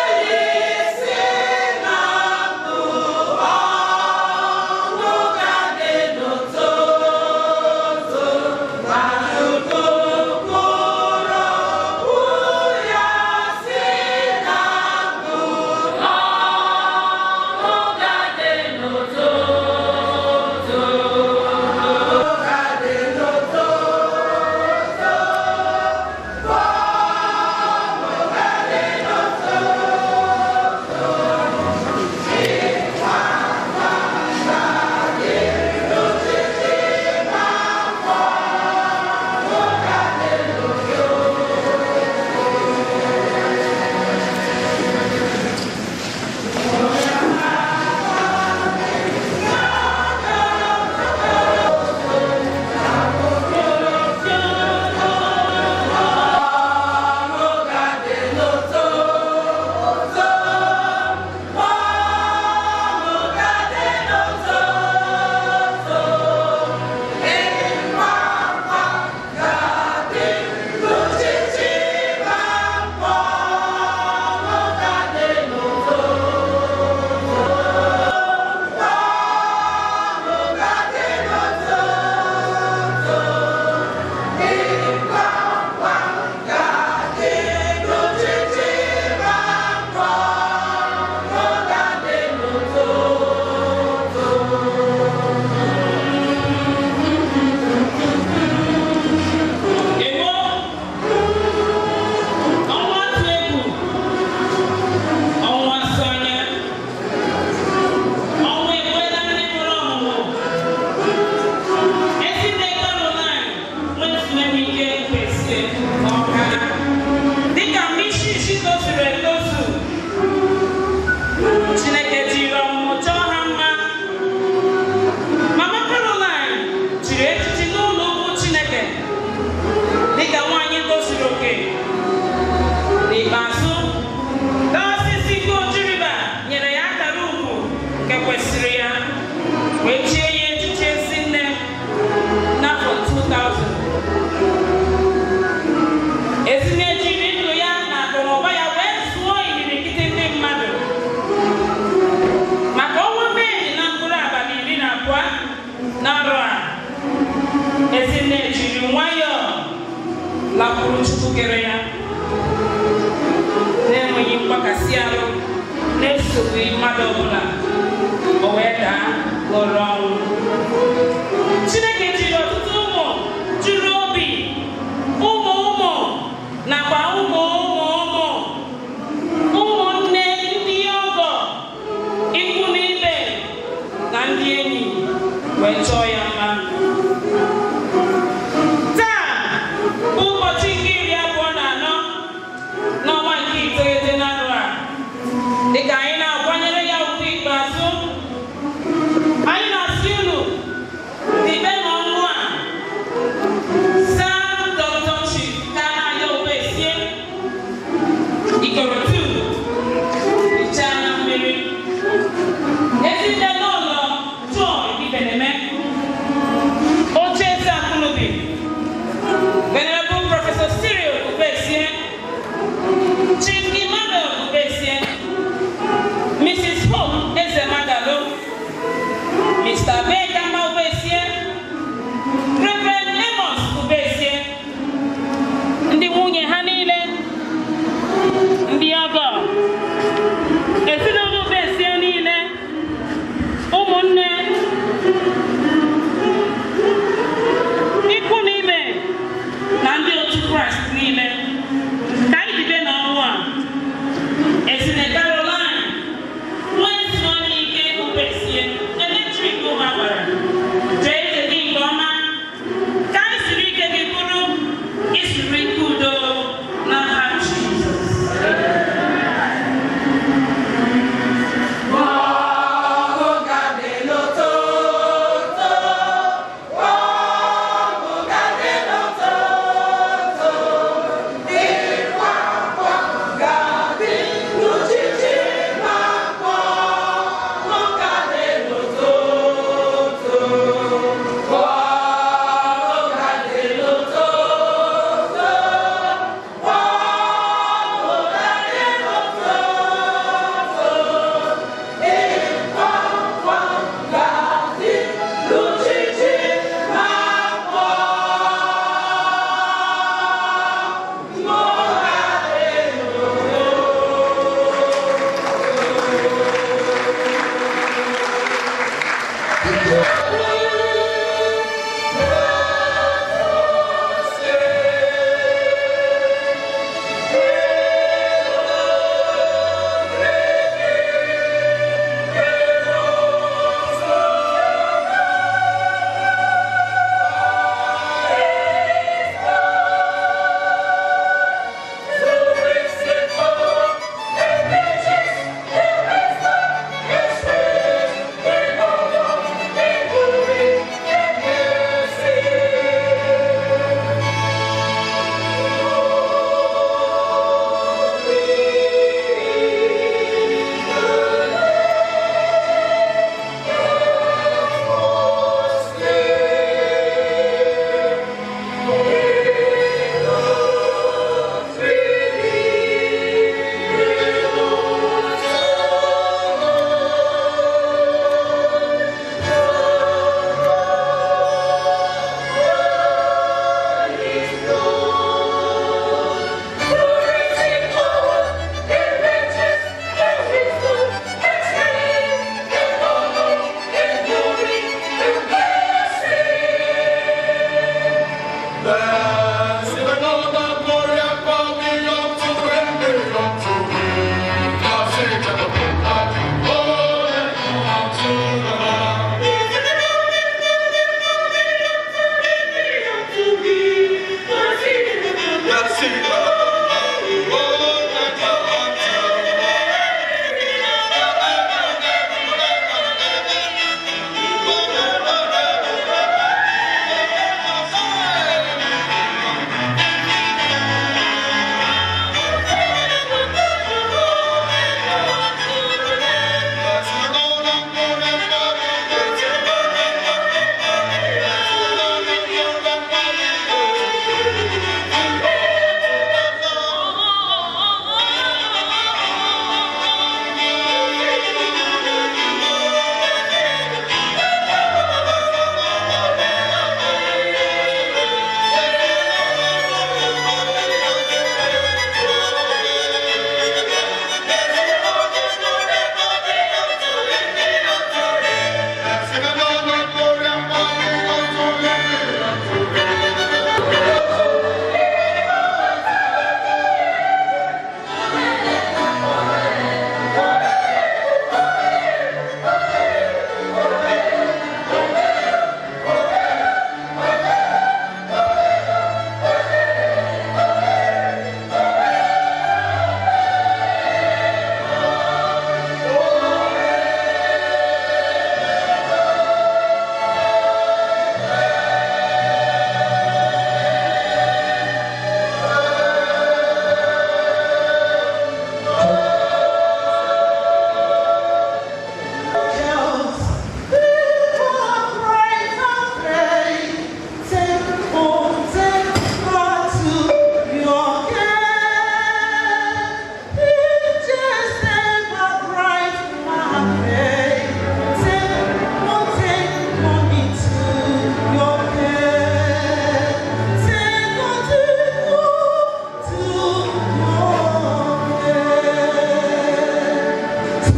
Dịka anyị na-akwanyere ya ugwu ikpeazụ.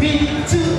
Thank you.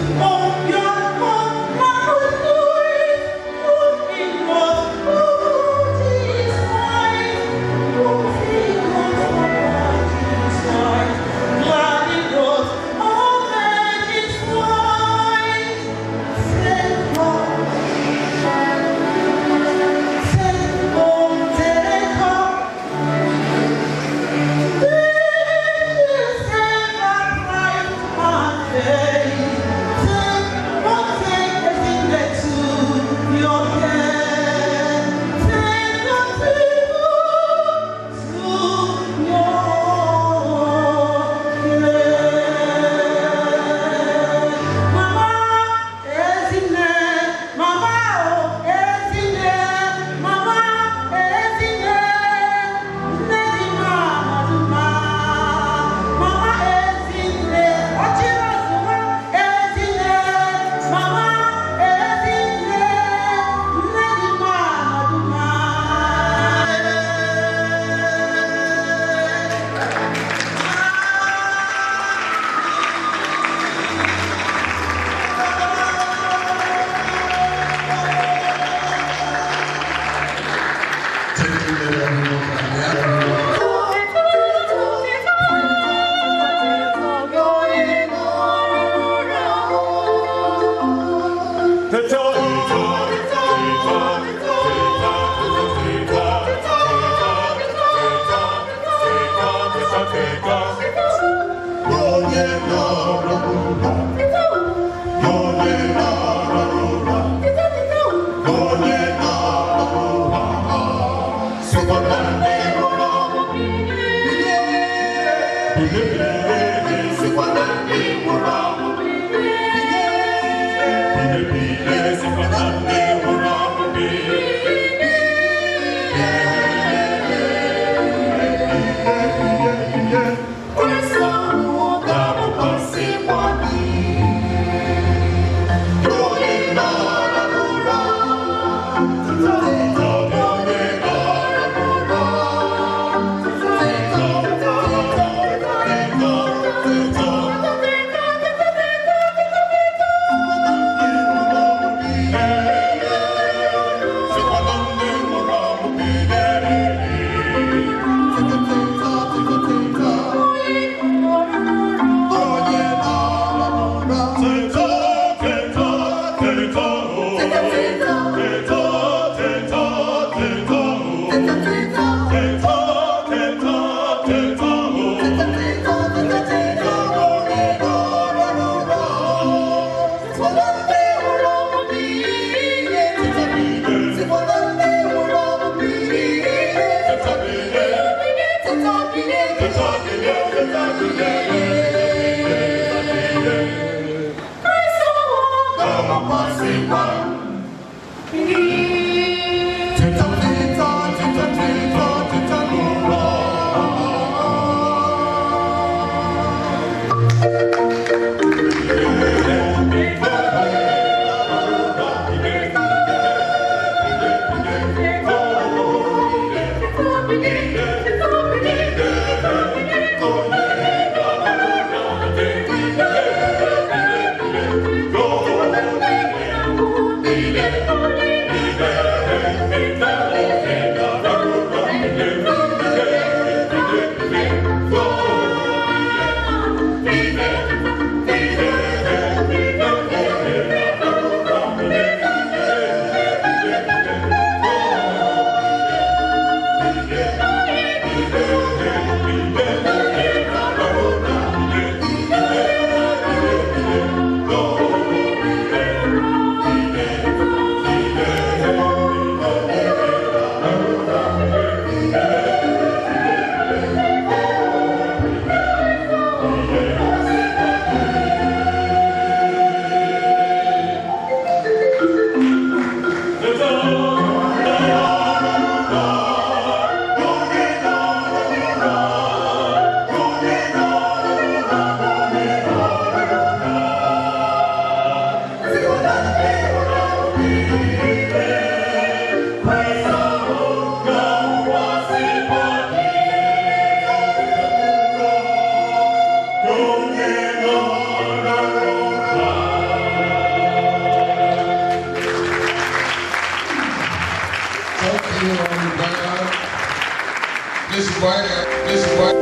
This is why.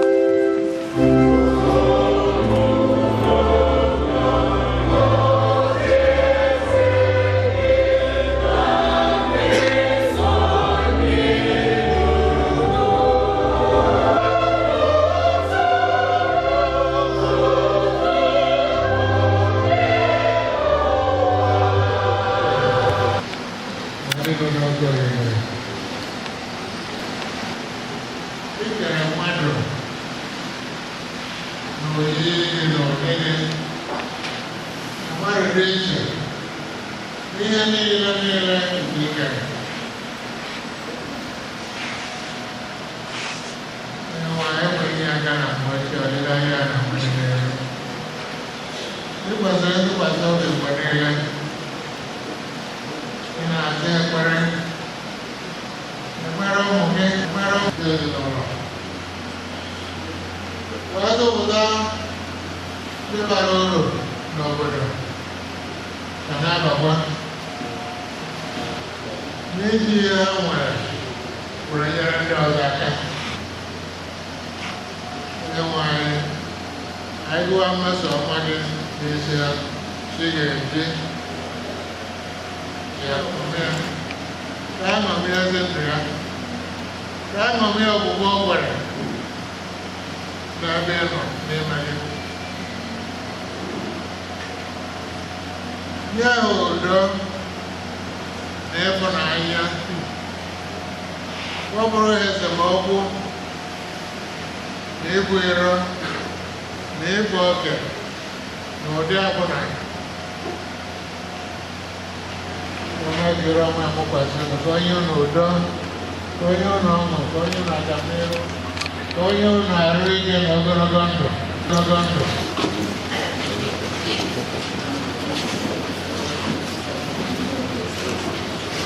Ikere mmadụ na oyiyi gị na ụdị gị na mmadụ dị iche n'ihe niile niile nke i kere. Onye nwe anyị enweghị aka na mgbe ochie ọdịda ya na mgbe niile. Ị kwesịrị ntụkwasị obi mgbe niile. Ị na-aza ekpere ekpere ụmụ gị, ekpere ụmụ gị ezinụlọ. Wee zụpụta ndị bara uru n'obodo ka na-abakwa n'iji ihe ha nwere were nyere ndị ọzọ aka. Onye nwe anyị, anyị gụwa mmeso ọma gị n'isi ha, chi ga-eji ya omume ya. Ka a ṅomie ezi ndụ ya, ka a ṅomie ogbugbo o nwere n'ebe ị nọ n'ime gị. Nye ha udo na ịfụnanya, ọ bụrụ ha esemokwu na ibu iro na ịkpa oke na ụdị ọbụla. Onye jiri ọnwa amụkwasị unu, ka onye unu udo, ka onye unu ọṅụ, ka onye unu agamnihu, ka onye unu arụ ike na ogologo ndụ, ogologo ndụ.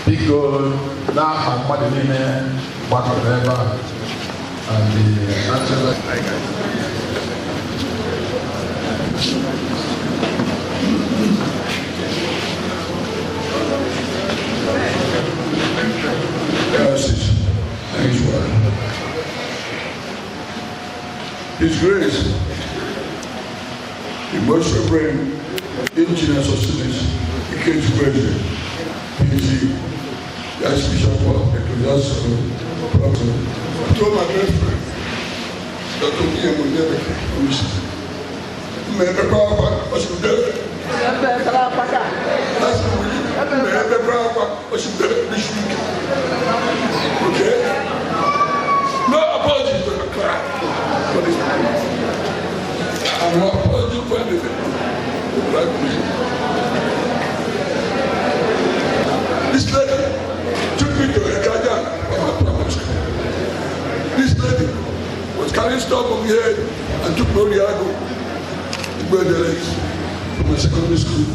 Biko, n'aha mmadụ niile gbakọrọ ebe a and the actual Diocese and his wife. His Grace, the Most Reverend Engineer Sosthenes Ikechukwu Eze, PG, the Archbishop of Ecclesiastical Province, told my great friend, Dr. William Onyebeke, mmepekwa akwa osimiri mmepekwa akwa osimiri this week. Okay? No apology for the cry for this. I'm not apology for anything. Like me. This lady took me to a guardian of my primary school. This lady was carrying stuff on the head and took me Oriago from my secondary school.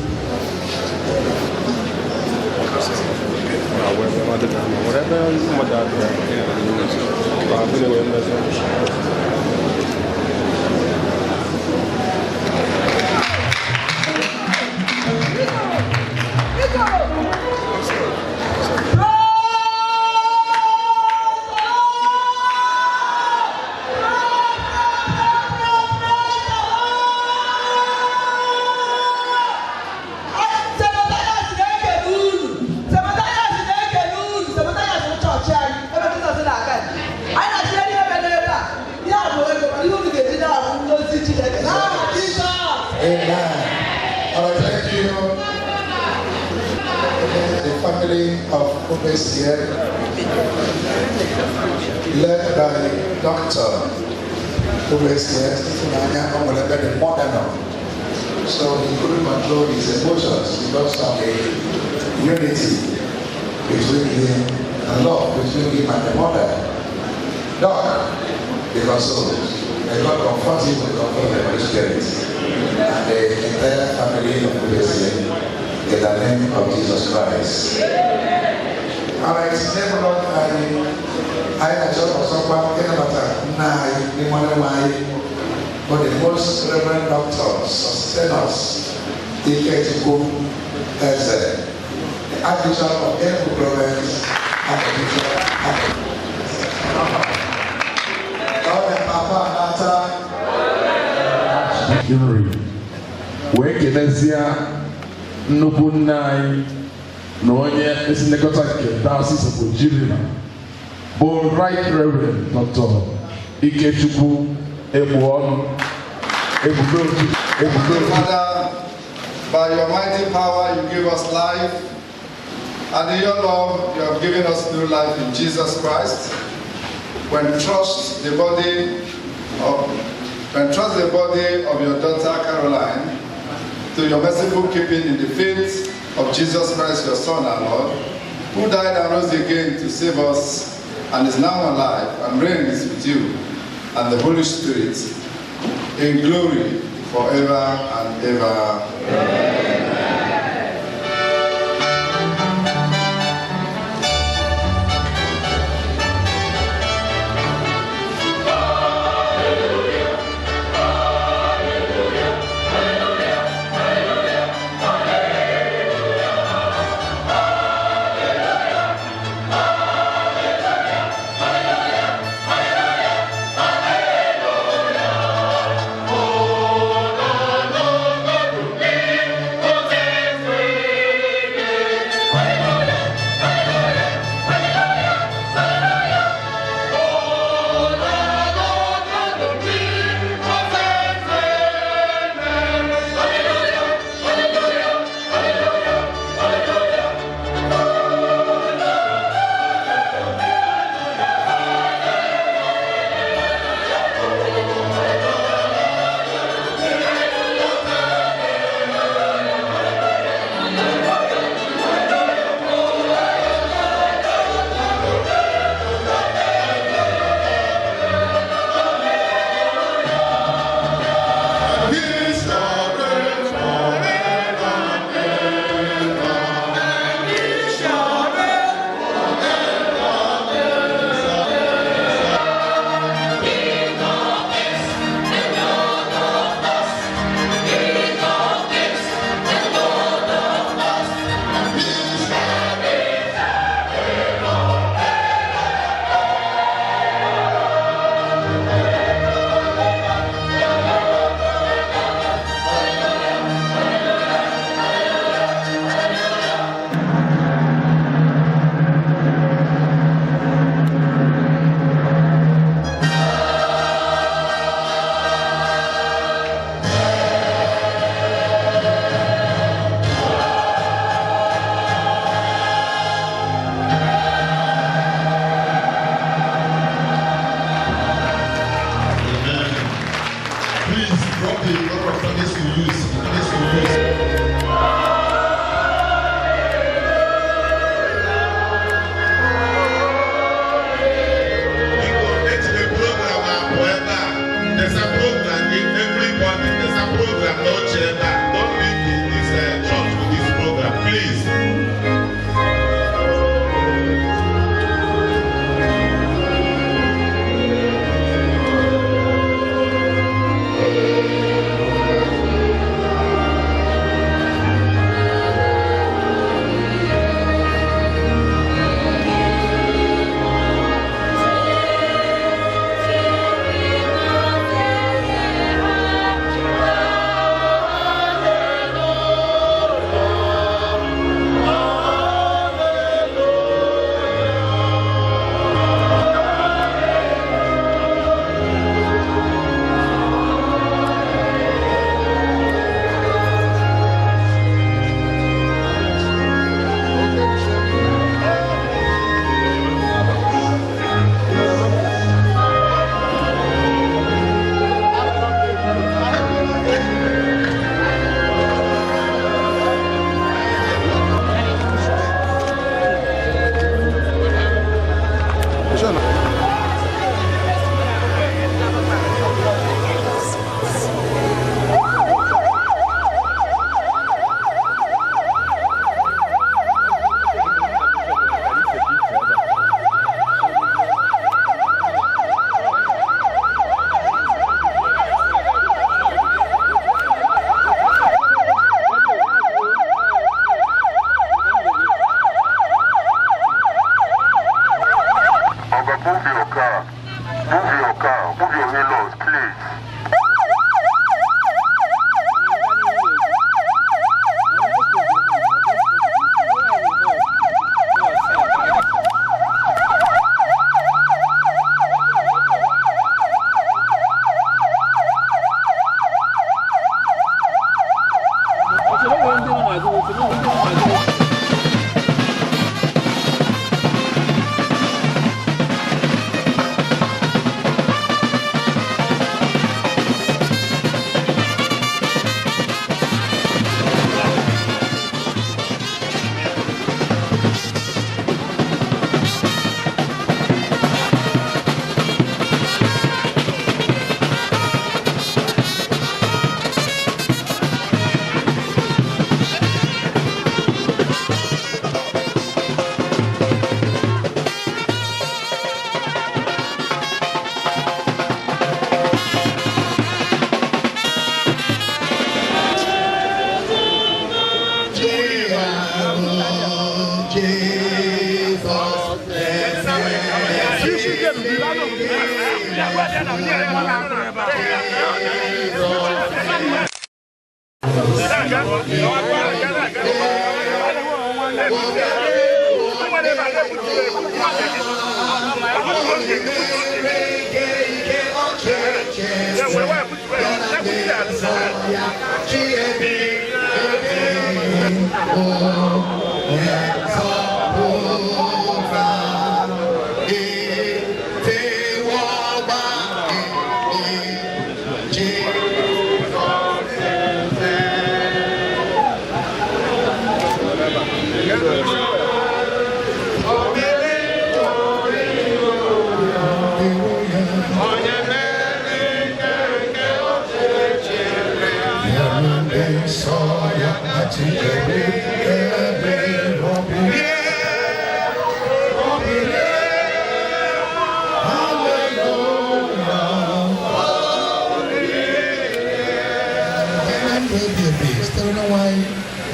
Amen. All right, thank you. The family of Ubesie, led by Dr. Ubesie, the mother. So he couldn't control his emotions because of the unity between him and love between him and the mother. Doc, because so may God comfort him with the comfort of the Holy Spirit and the entire family of Ubesie in the name of Jesus Christ. All right, n'ebe anyị anyị na-achọ ọzọkwa ịnabata nna anyị n'ime Onyenwe anyị bụ the Most Reverend Doctor Sosthenes Ikechukwu Eze, the Archbishop of Enugu Province and the Bishop of Nri wee kenezie nnukwu nne anyị na onye isi nlekọta nke Diocese of Oji River bụ Right Reverend Dr. Ikechukwu Egbuonu Ebube Ebube. Father, by your mighty power you give us life, and in your love you have given us new life in Jesus Christ. When trust the body of when trust the body of your daughter Caroline to your merciful keeping in the faith of Jesus Christ, your Son and Lord, who died and rose again to save us and is now alive and reigns with you and the Holy Spirit in glory forever and ever. Amen.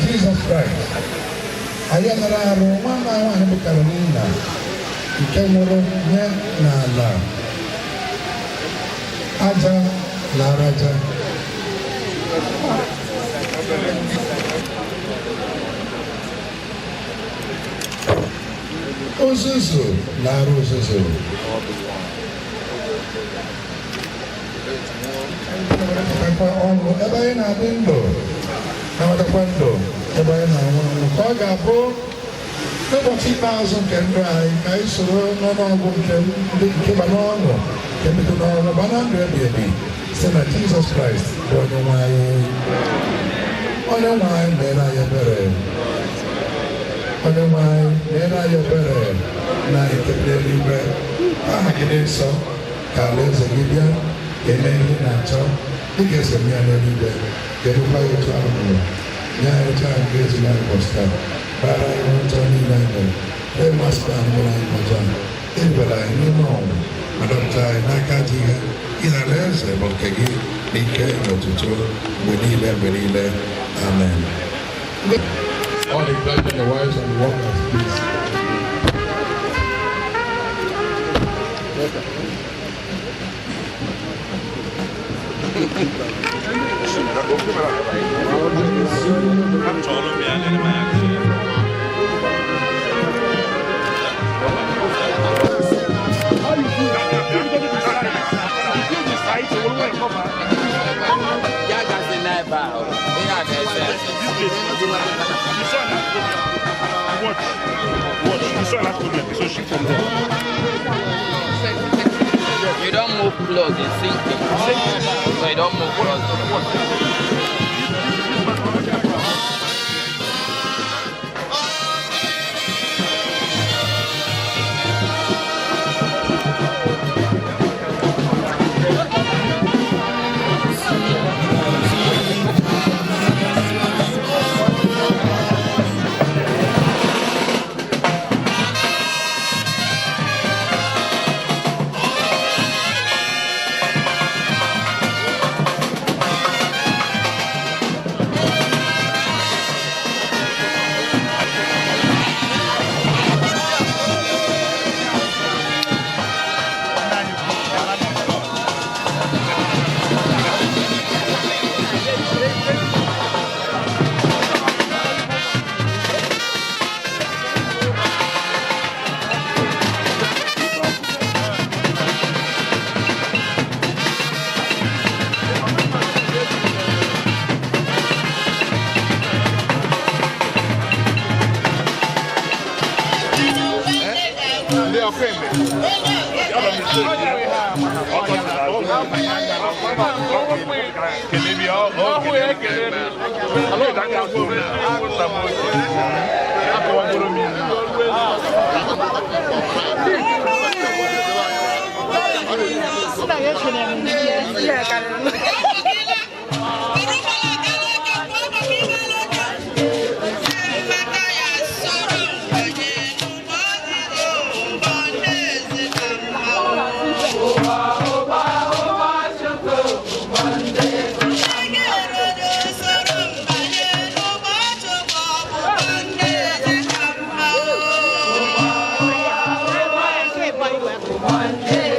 Jesus Christ. Anyị nara arụ nwanne anyị nwaanyị bụ Carolina nke nwụrụ nye n'ala aja lara aja. Ozuzu lara ozuzu. Ọnwụ ebe anyị na-adị ndụ na-nwetakwa ndụ ebe anyị na-anwụ anwụ ka ọ ga-abụ n'ụbọchị ikpeazụ nke ndụ anyị ka anyị soro n'ọnụọgụ nke ndị nke ba n'ọṅụ nke mbido n'ọrụ ba na ndụ ebi ebi site na Jizọs Kraịst bụ onye nwe anyị. Onye nwe anyị meere anyị ebere. Onye nwe anyị meere anyị ebere na nke dị n'eluigwe. Aha gị dị nsọ ka alaeze gị bịa ka eme ihe ị na-achọ dịka esi eme ya n'eluigwe kedụkwa ya otu ahụ n'ụwa. Nye anyị otu ahụ nke ezila anyị ụbọchị taa. Bara anyị ọjọọ niile anyị mere ee masịkwa anyị mere anyị ọjọọ ebibara anyị n'ime ọnwụ ma dọpụta anyị n'aka ajọ ihe ịna alaeze bụ nke gị na ike na otuto mgbe niile mgbe niile. Amen. All the clergy and the wives and the workers, please. You don't move close, it's sinking. So you don't move close. One day,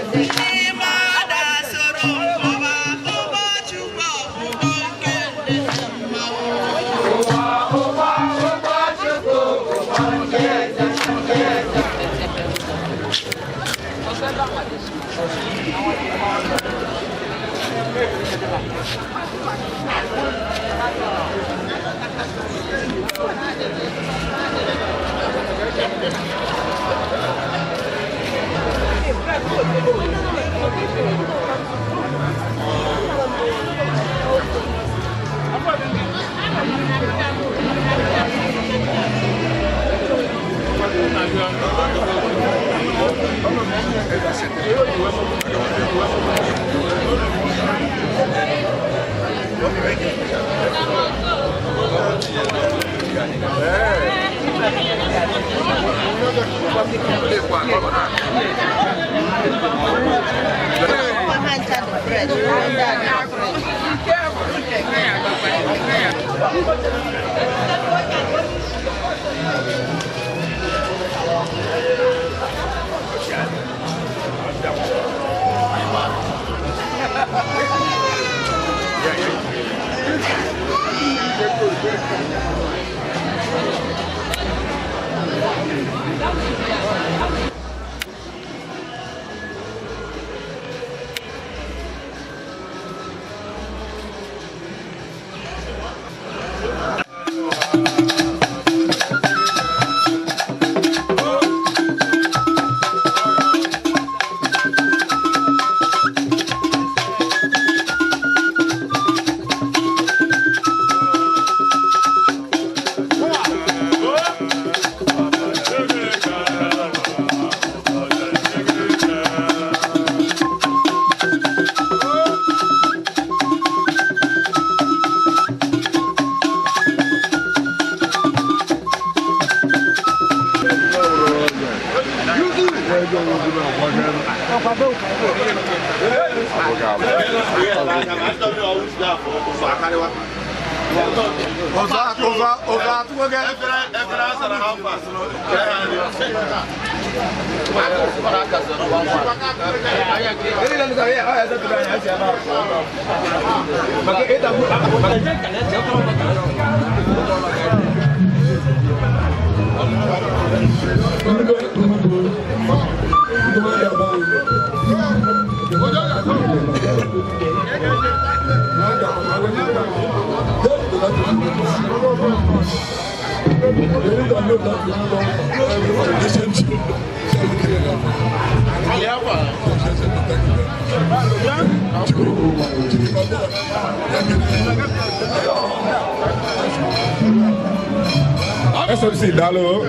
SMC, dalo.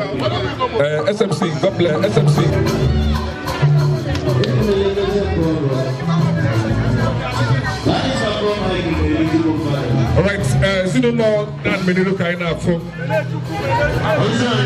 SMC, God bless. SMC. All right, Zino Dan Menino Kaina for. I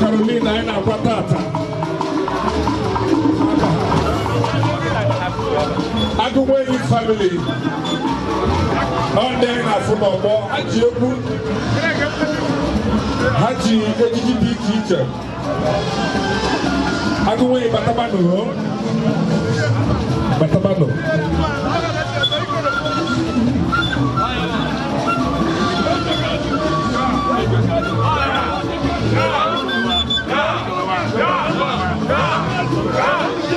Caroline anyị na-akwa tata. Agụnweghị family ọ ndị anyị na-afụ n'ọgbọ ha ji egwu ha ji ejiji dị iche iche. Agụnweghị batabanụ o batabanụ.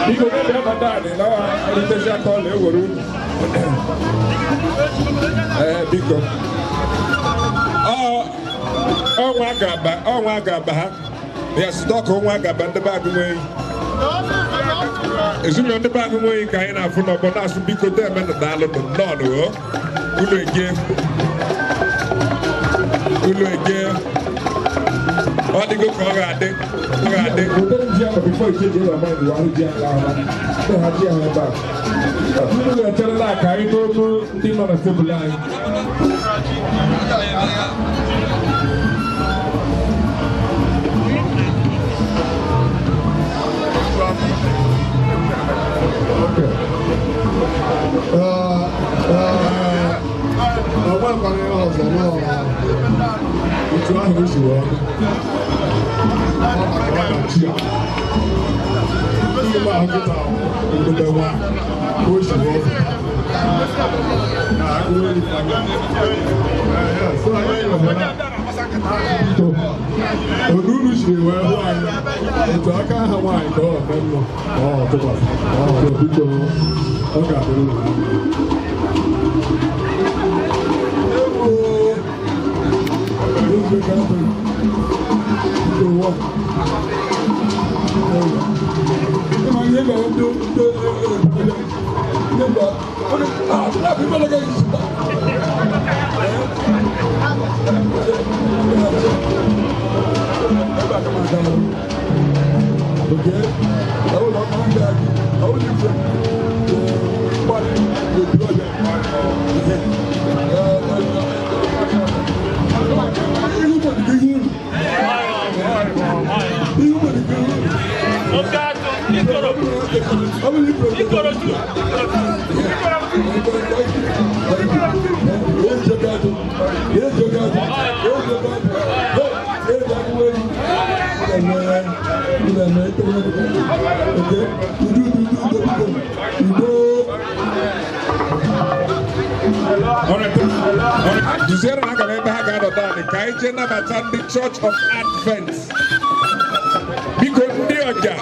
Biko n'ebe ebe daanị na erutezi aka ọla ewere unu. Ee, biko. Ọnwa ga-aba ha. Ya site ọka ọnwa ga-aba ndị be Agụnweghị. Ezinụlọ ndị be Agụnweghị ka anyị na-afụ n'ọgbọ na-asụ biko deme na daalụ nụ nnọọ o. Unu ege. Unu ege. Ọ dịgo ka ọ ga-adị. Ọ ga-adị. Unu ga-echerela ka anyị n'olu ndị nọ na tebụl anyị. Ọgbakọrọ ihe ọzọ n'otu ahụ esi wee ọdachi a ndị ahụ kịta ndebe nwa ka o si wee pụta na agụụ otu unu siri wee hụ anyị otu aka ha nwaanyị ka ọ eme nnụ ka ọ tụkwasị biko ọ ga-adịrị unu na mma. Duziere na aga m ebe ha ga-anọdụ anị ka anyị jee nabata ndị Church of Advent. Biko ndị ọja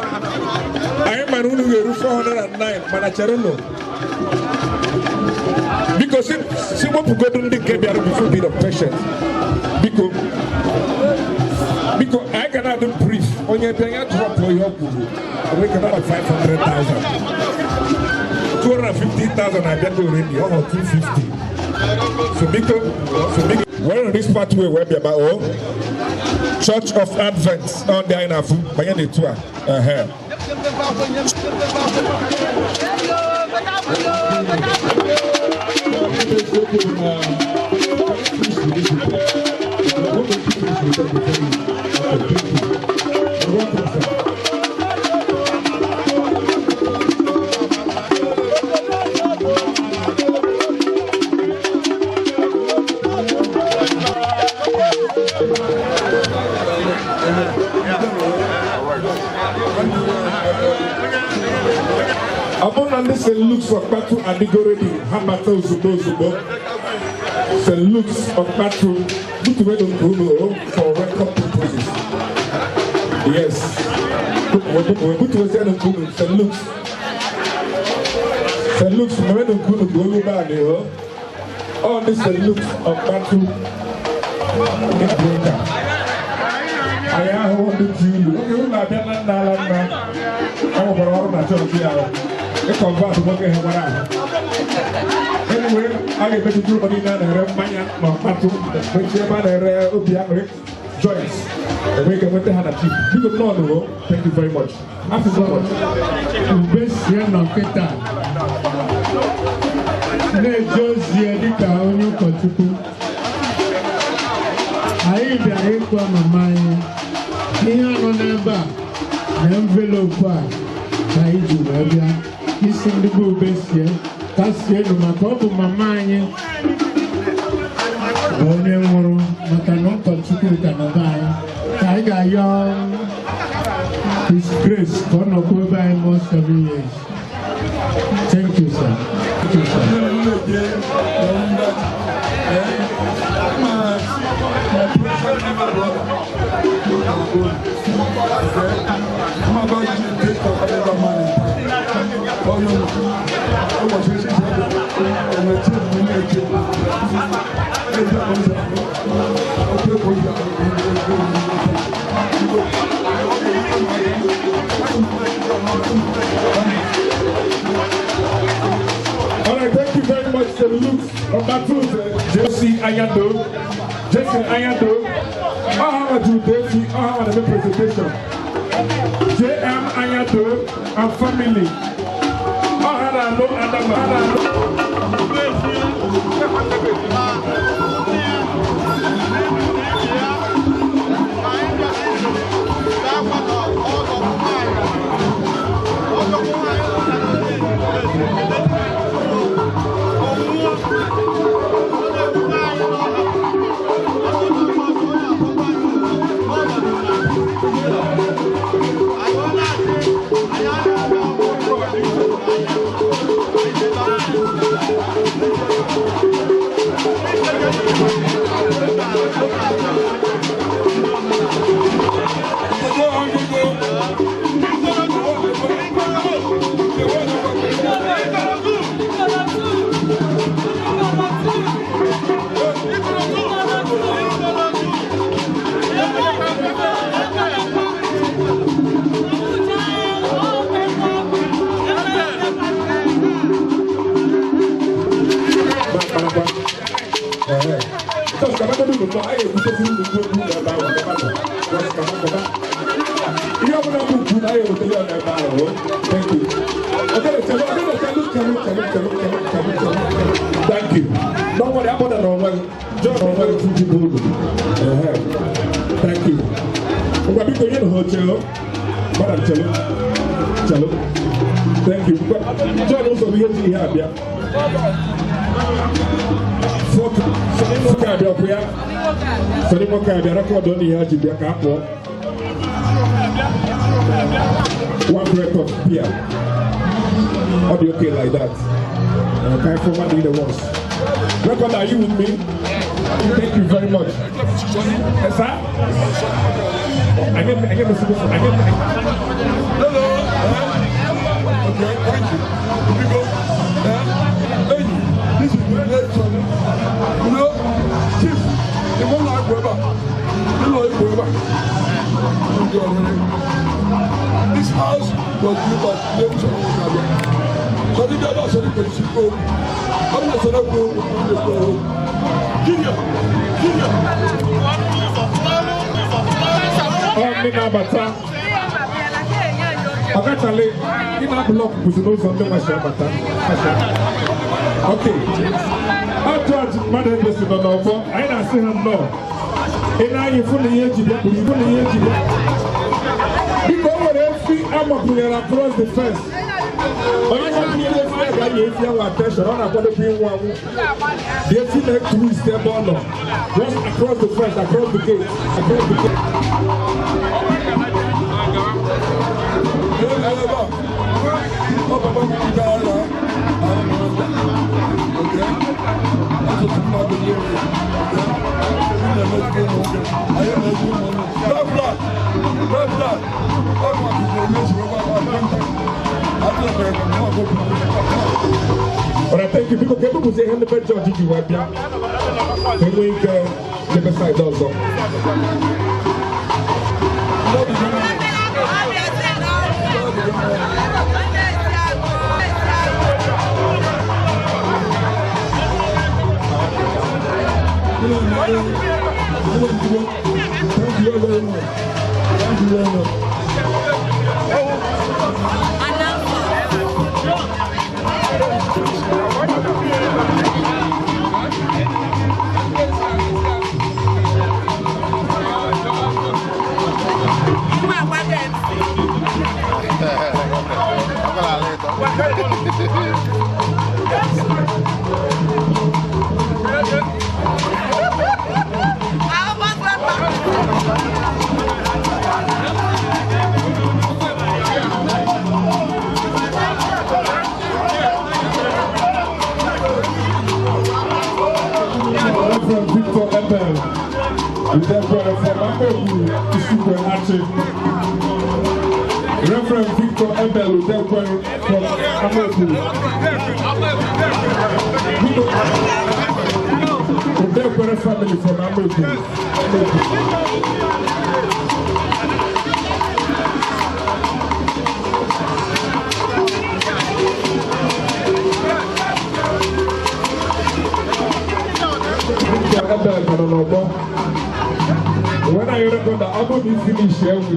anyị mara unu ga-eru 409 mana cherenụ. Biko si wepụgodu ndị nke bịara before bit of patience. Biko biko anyị ga na-adị brief onye bịa ya drọpụ ihe ọ kwuru we can have 500,000. 250,000 abịago already, ọ hụ 250. So biko, we're on this pathway where we are. Church of Advent on the Inafu, banye n'etu a. Ọ bụrụ na ndị St. Luke's Ọkpatụ adịgo ready, ha bata ozugbo ozugbo. St. Luke's Ọkpatụ, butuwedu nke unu o for record purposes. Yes. Butuwezienụ nke unu, St. Luke's. St. Luke's, mewenụ nke unu ka olu baanị o. Ọ ndị St. Luke's Ọkpatụ ndị broka. Anyị ahụhụ ndị ji ilu. Oge unu abịa na nna ala nna, ọ nwekwara ọrụ na chọọchị ahụ. Ịkọnvat nwoke ha nwere ahụ. Anyway, a ga-emetụta ụlọ niile a na-ere mmanya na ọkpatụ mechie ebe a na-ere obi aṅụrị joints. Enwe ike nweta ha na cheap. Biko nnọọ nụ, thank you very much. After so much. Ube sie nọ kịta na-eje ozi ya dịka onye ụkọchukwu. Anyị bịara ịkwa mama anyị Ihe anọ n'ebe a na envelopu a ka anyị ji wee bịa isi ndị be ube sie ka sienụ maka ọ bụ mama anyị bụ onye nwụrụ maka na ụkọchukwu ka nọ be anyị ka anyị ga-ayọ His Grace ka ọ nọkwuo ebe anyị more 7 years. Thank you, sir. Thank you, sir. All right, thank you very much, Sir Luke. Number two, Jesse Ayado. Jesse Ayado. How to Jesse? How the presentation? JM Ayado and family. How I know Adam. Ihe ọbụla bụ ukwu na ya ewetara ya n'ebe ahụ. Thank you. Okay, chelu, okay, chelu, chelu, chelu, chelu, chelu, chelu, chelu. Thank you. Don't worry, abọda na onwe gị. John onwe gị tupu gị uru. Thank you. Ngwa biko nye na ha oche o. Madam, chelu. Chelu. Thank you. Ngwa John ụzọ bụ ihe ji ihe abịa. Sọni nwoke abịa ọkụ ya. Sọni nwoke abịa record na ihe ha ji bịa ka a pụọ. One breath of beer. I'll be okay like that. Okay, for one the ones. Record, are you with me? Thank you very much. Yes, sir? I get the solution. I get. Hello. Okay, thank you. Because, hey, this is the next one. You know, Chief, the one like Weber. You know, Weber. This house was built by James Omokabe. So the other said it was go. I'm not saying go. Junior, Junior. Ọ ndị na-abata. Ọkachale, ị na-block bụzi n'ụzọ ndị nwachi abata. Okay. Otu mmadụ ebe si nọ n'ọgbọ, anyị na-asị ha nnọọ. Ị na-anyị fụ na ihe eji bịa bụrụ ibu na ihe eji bịa. Biko o nwere efi amakwụnyere across the fence. Onye na-akwụnyere efi ya ga-ayi efi ahụ attention, ọ na-akwadokwa ịnwụ anwụ. The efi na-etwist ebe ọ nọ. Just across the fence, across the gate, across the gate. Alright, thank you. Biko kedu bụzi ihe ndị be George ji wee bịa? Ka enwee ike jebe side ọzọ. Thank you very much. Thank you very much. Reverend Victor Ebel, Reverend from Amobu, Isukwe Achi. Reverend Victor Ebel, Reverend from Amobu. Udekwere family from Amobu. When I record the album is finished here with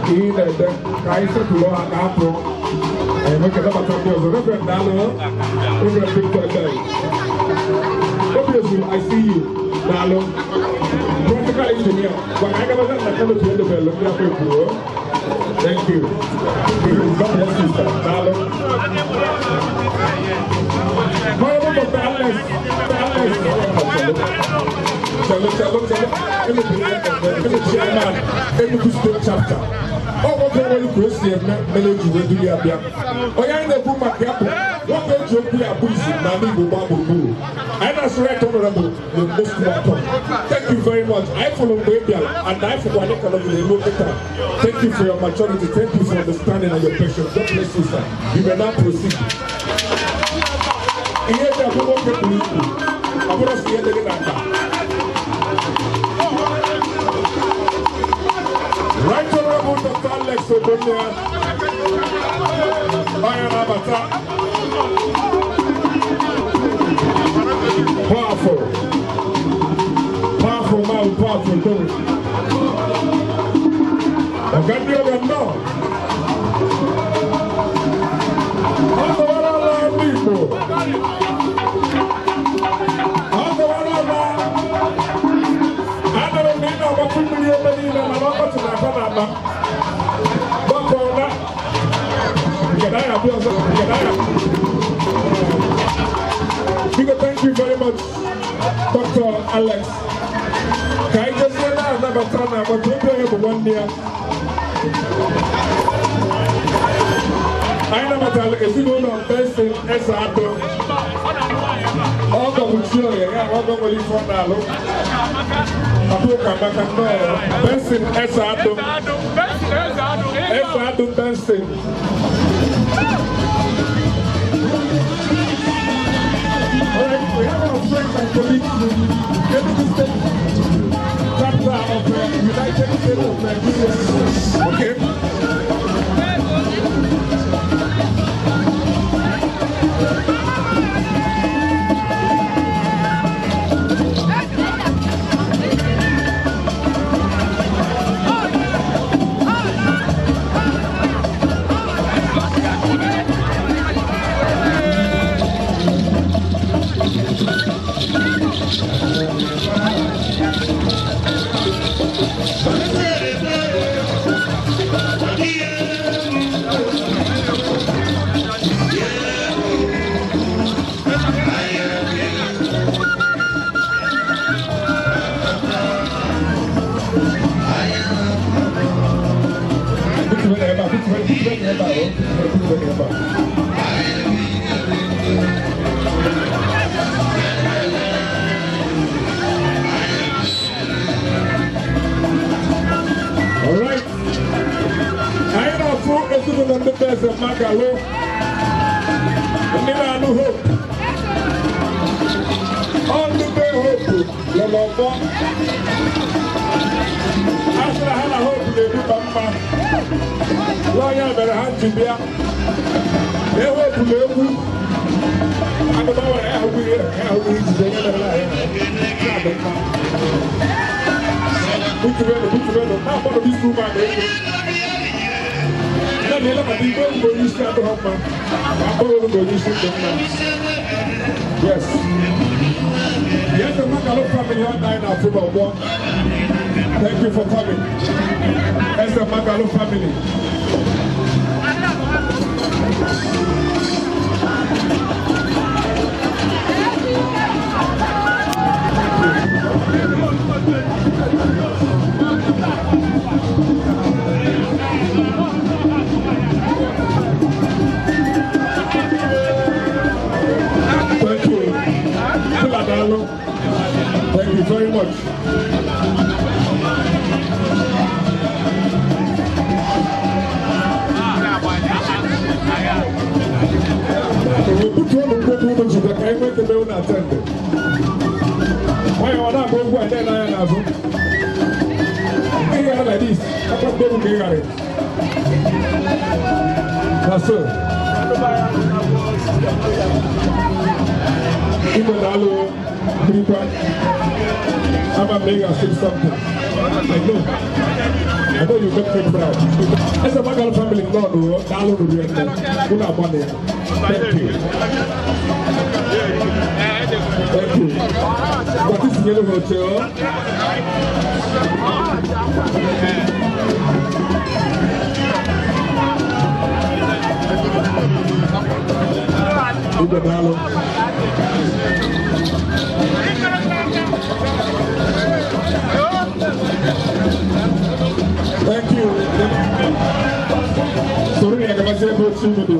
in the Kaiser to Law and Apple, I make another copy of the Reverend Dalo, Reverend Victor Bell. Obviously, I see you, Dalo, practical engineer. But I never said that to the bell. Thank you. God bless you, sir. Dalo. Honorable Dr. Alex. Chairman, Enugu State Chapter. Oh, what can we do? Melody will do ya. Oh, yeah, in the book, my what can you do? And that's right, Honorable, the most welcome. Thank you very much. I follow Baby and I for one economy. Thank you for your maturity. Thank you for understanding and your patience. God bless you, sir. You may now proceed. Here, the I want to see it again. Right Honorable Dr. Alex Odonia, Ayanabata. Powerful. Powerful man, powerful dog. Ogandi Ogando. Ọkọwara ndị Igbo. Ọkọwara ọba. Anụrụ m na ị na-agbapụ mmiri ebe niile mana ọkọchị na-akọ n'akpa. Gbakọọ na nke na ya abịa ọzọ nke na ya. Biko, thank you very much, Dr. Alex. Ka anyị jezie na-anabata na agbata obi onye bụ nwanne ya. Anyị nabatara ezinụlọ Benson Eze Atọ. Ọgọ bụ Chioye, ya ọgọ nwere ife ọ na-alụ. Abụka maka nnọọ Benson Eze Atọ. Eze Atọ Benson. All right, we have our friends and colleagues in Enugu State chapter of the United States of Nigeria. Okay. All right. I am through ezinụlọ ndị be Eze Magalụ, ndị na-anụ Hope. Ọ ndị be Hope nọ n'ọgbọ. A sịrị ha na Hope na-eduba mma. Lọya mere ha ji bịa. Ee, Hope na-egwu. Agụba nwere ya ahụghị ihe, ya ahụghị ijide onye mere ya. Na-adị mma. Butubenu, butubenu, na-akpọrọ isi ụmụ a na-egwu. Ndị na-ele maka igwe mgbe onye isi adịghị mma, ma akpọrọ mgbe onye isi dị mma. Yes. Yes, the Magalụ family all nine are full of one. Thank you for coming. That's the Magalụ family. much. We put one of the people to the climate the bill attend. Why are not going to attend? Like this, I can't go to it. That's it. I'm a mega say something. I know you make me proud. As a Magal family, no, thank you. Thank you. What is Yellow Hotel? Thank you. Sorry, I can't say what you do.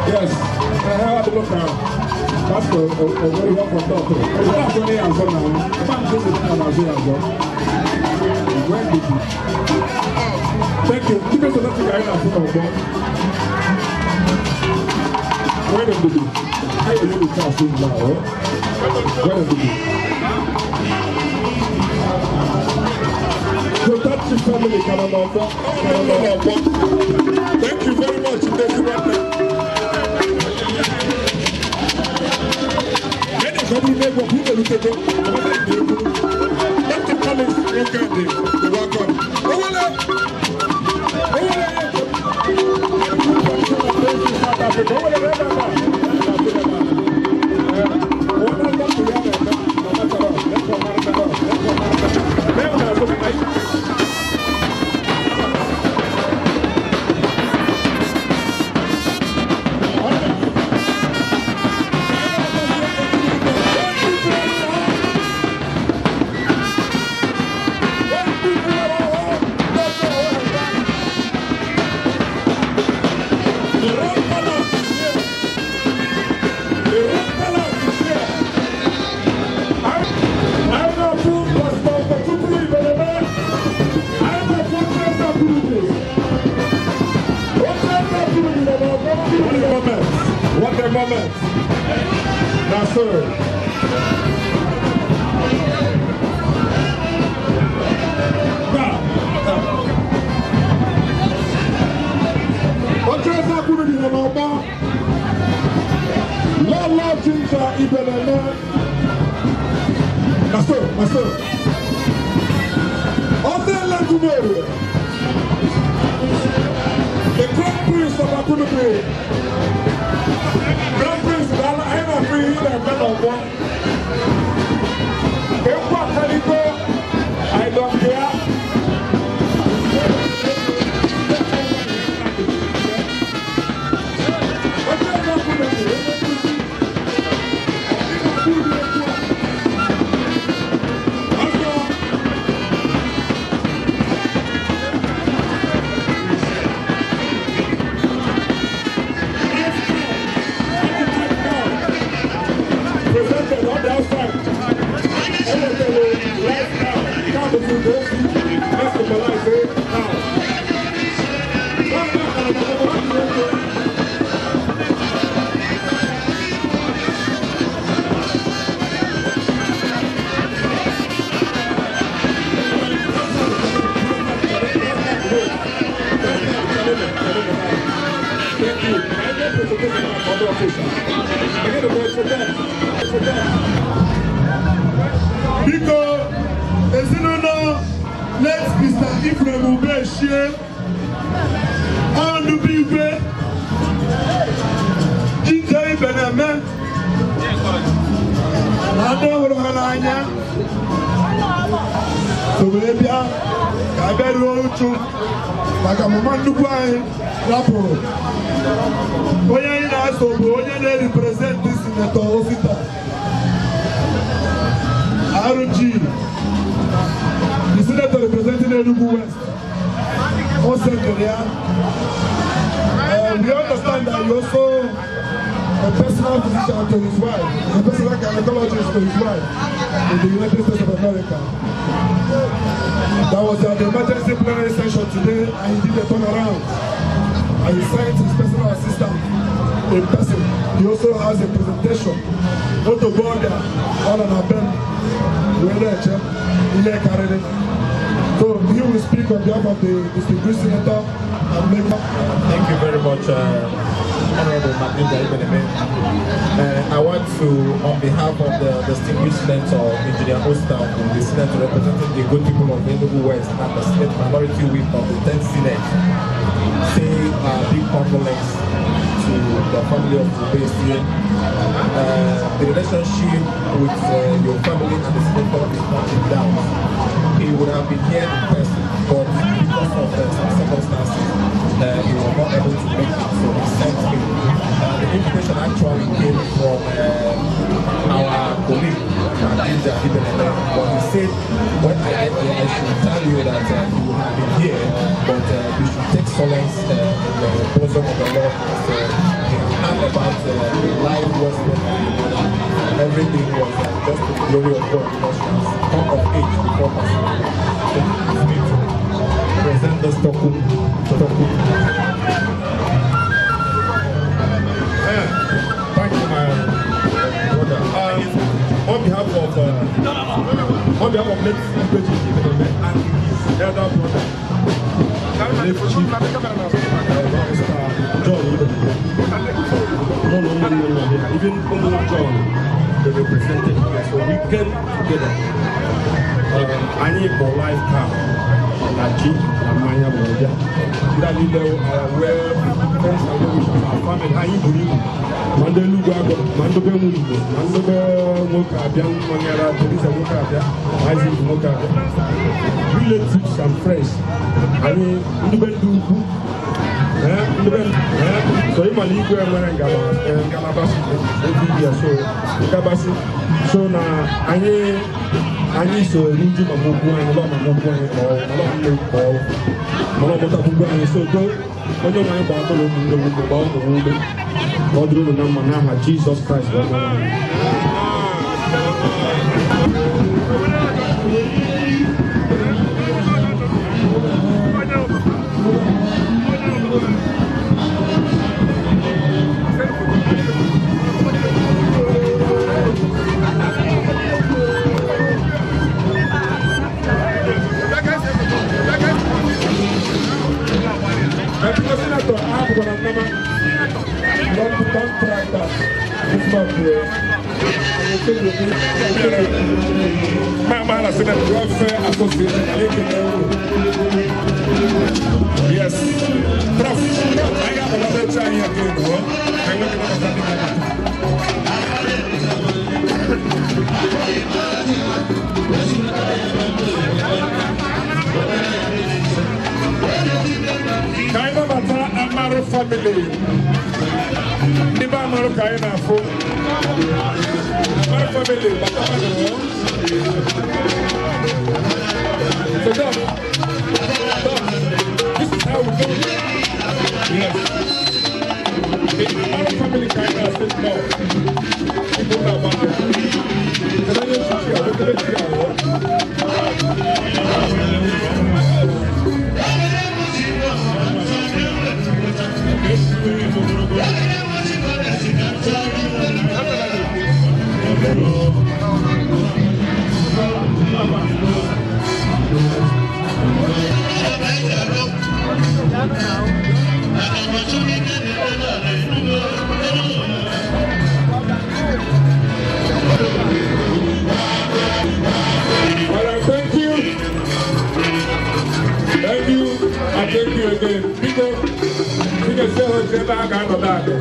Yes, I have to look now. Pastor, very well for doctor. Thank you. Where did you? I will now. Where did you? So that's your family. Thank you very much. Dr. Collins, welcome. What a moment. Now, sir. Now, sir. The Crown Prince of Akunubi. Crown Prince, I am free I don't care. Thank you. I get presentation of other officials. I get a presentation. Biko, ezinụlọ late Mr. Ephraim Ubeshie, ọnụbụ igwe, Jide Ibeneme, na ndị hụrụ ha n'anya, so wee bịa ka a bịaruo uchu maka mama nnukwu anyị rapụrụ. Onye anyị na-aso bụ onye na-represent Senator Osita RG, the senator representing Enugu West, Osenderia. We understand that he also a personal physician to his wife, a personal gynecologist to his wife in the United States of America. That was at the emergency plenary session today, and he did a turnaround. And he sent his personal assistant in person. He also has a presentation. Oto Goga, all on our ben, so he will speak on behalf of the distinguished senator and make. Thank you very much, Honorable Matinda Ibeneme. I want to, on behalf of the distinguished senator, Engineer Osita, the senator representing the good people of Enugu West and the Senate Minority Whip of the 10th Senate, say a big condolence to the family of Ubesie. The relationship with your family and the senator is not in doubt. He would have been here in person, but because of some circumstances, he was not able to make it, so he sent me. The invitation actually came from our colleague, Matinda Ibeneme, but he said, when I get here, I should tell you that he would have been here, but you should take solace in the bosom of the Lord, because he heard about the life was spent by the mother, and everything was just the glory of God, because she has come of age before passing away. So it's me to present this token. Thank you, my brother. On behalf of late Ibeneme and his elder brother, late Chief Mr. John Ibeneme. No, even John, they represented here, so we came together. I need for life car, na ji, na mmanya bụ ọbịa. Ndị niile our well friends and well wishers, our family, anyị buru ibu. Ma ndị Enugu agụ, ma ndị be nwe Igbo, ma ndị be nwoke abịa, nọnyere Teresa nwoke abịa, Isaac nwoke abịa. Relatives and friends, anyị ndị be ndị ukwu. So ịma na igwe nwere ngalaba everywhere, so nkabasị so na anyị so eru uju mama ukwu anyị, lọ mama ukwu anyị ka ọ lọ nne ka ọ mana ọmụta ukwu anyị, so do onye nwe anyị gbaa atọ na ụmụnne ụmụ gbaa ụmụ ume ka ọ dịrị unu na mma n'aha Jizọs Kraịst bụ onye nwe anyị. Welfare Association. Yes. Prof, I got another chair here again. I'm looking at the Kaina Bata Amaru family. Niba Amaru Kaina Fo. Amaru family. Bata Amaru. So Doc, this is how we do it. Yes. The Amaru family Kaina said no. People are about it. Can I use it? na-edozi ebe a ga-anọdụ adị.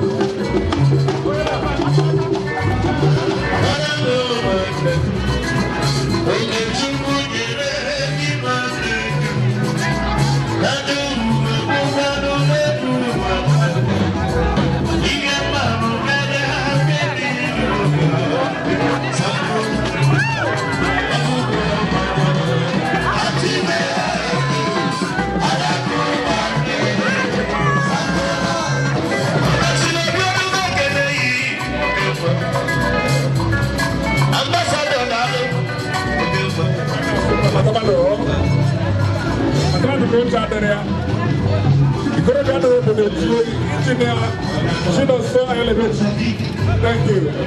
Thank you.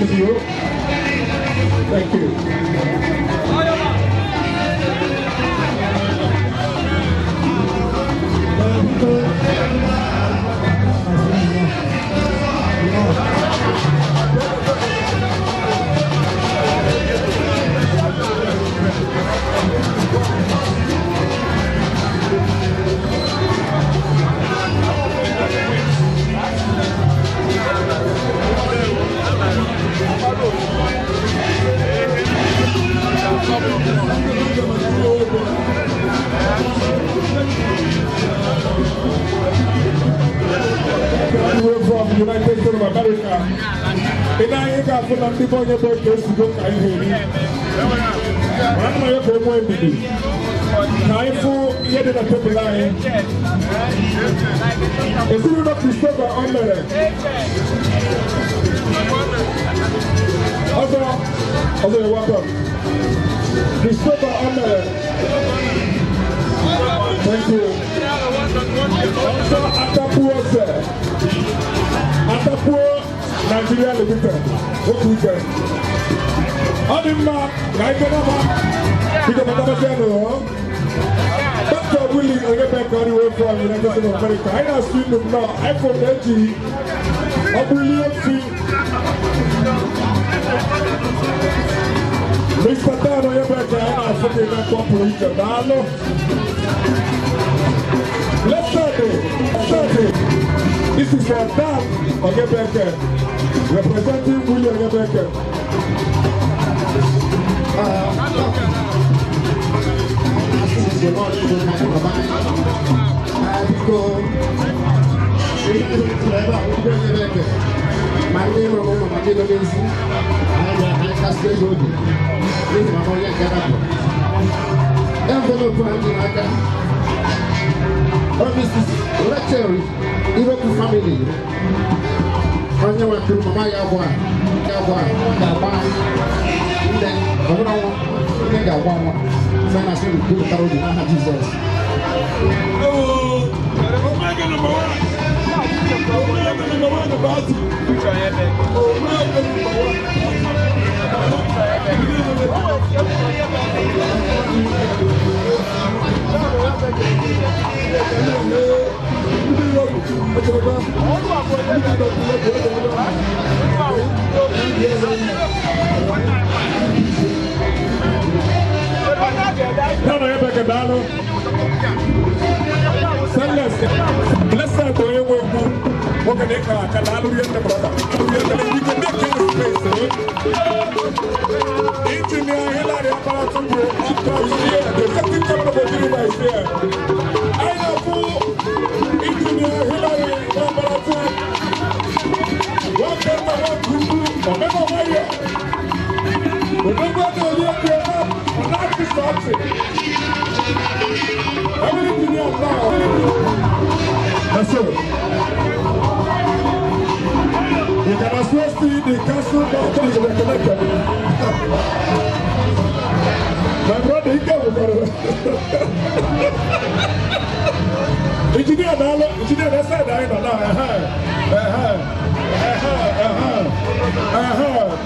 Thank you. Thank you. Thank you. From United States of America. And I got from the people in the Thank you. Also, Atapuo, Nigeria Limited. What we get? Adimma, Naikanama, Dr. Willie Ogebek all the way from United States of America. I have seen him now. iPhone 8, Mr. Dan Ogebek, I have seen him now. Let's start it. Start it. This is for Dan Ogebeke, representing Willie Ogebeke. Mrs. Rachel, Iroku family. Nwa mama ya agwa ya agwa ga-agba nne ọbụla nwa nne ga-agwa nwa sị na sị kwupụtara obi n'aha Jizọs. Engineer Hilary Aparatungu, the executive chairman of Ojiriba is here. I know Engineer Hilary Aparatungu. Welcome to Omega Maria. Remember the That's it. You can as well see the castle mountain is reconnected. My brother, he came with Engineer, engineer, that's it.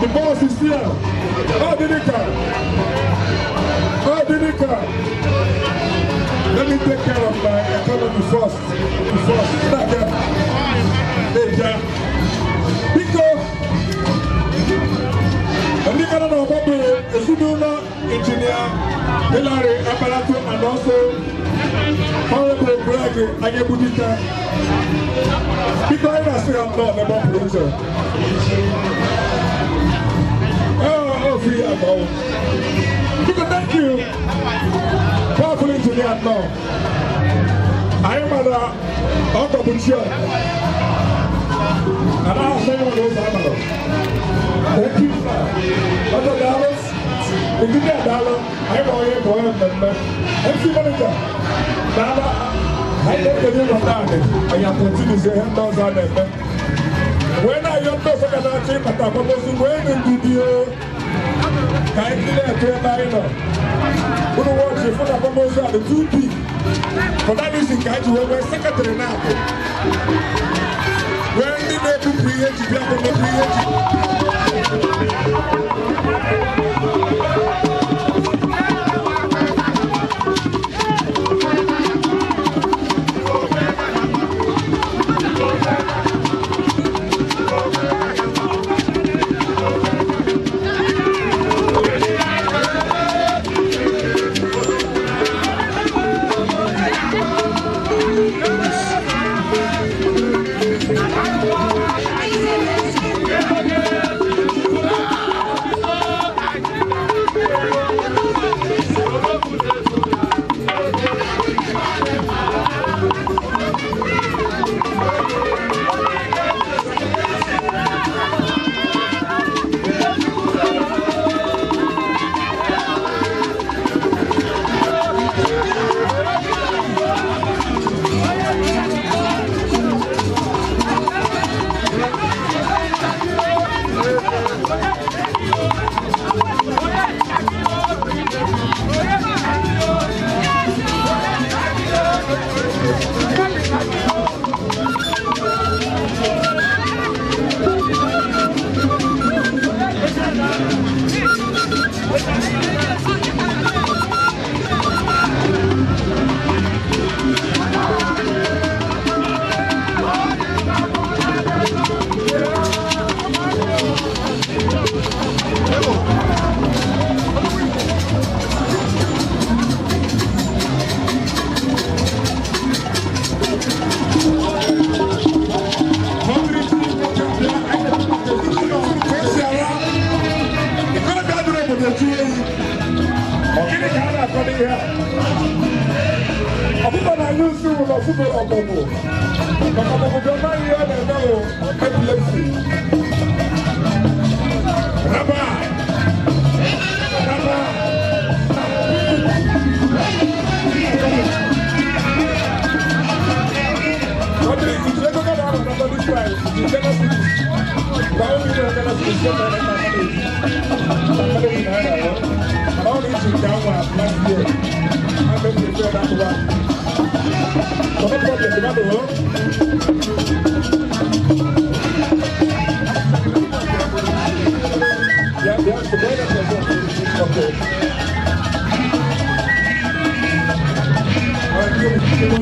The boss is here. How did it come? How did it come? Let me take care of my economy first. Because Engineer Hilary Apalatu and also Honorable Greg Anyebudika. Because I say I'm not a producer. Oh, free about. Because thank you. Powerful engineer now. I am at the Uncle. And I say one of those animals. Thank you, sir. Dr. Dallas, Engineer Dallas, I am here for him. MC Manager, Dala, I don't believe on that. I am continuing to say, when I am not going to when in video, kindly to watch it for the the 2P. For that reason, can't you wear secretary now? When the create, you have to create.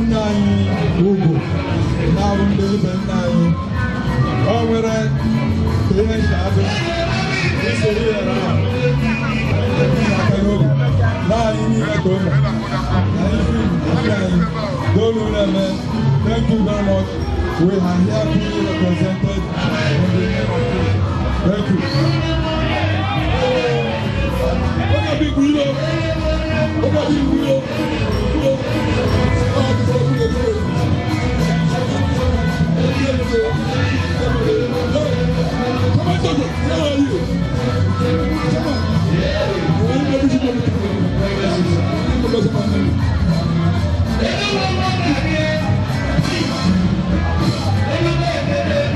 Nna anyị ugwu na-abụ ndị ibe nna anyị o nwere ka ihe ncha adị isoro ya na aka n'obi naanị niile ka o mere anyị fi anyị dolu na-eme. Thank you very much. We are here being represented in the name of God. Thank you.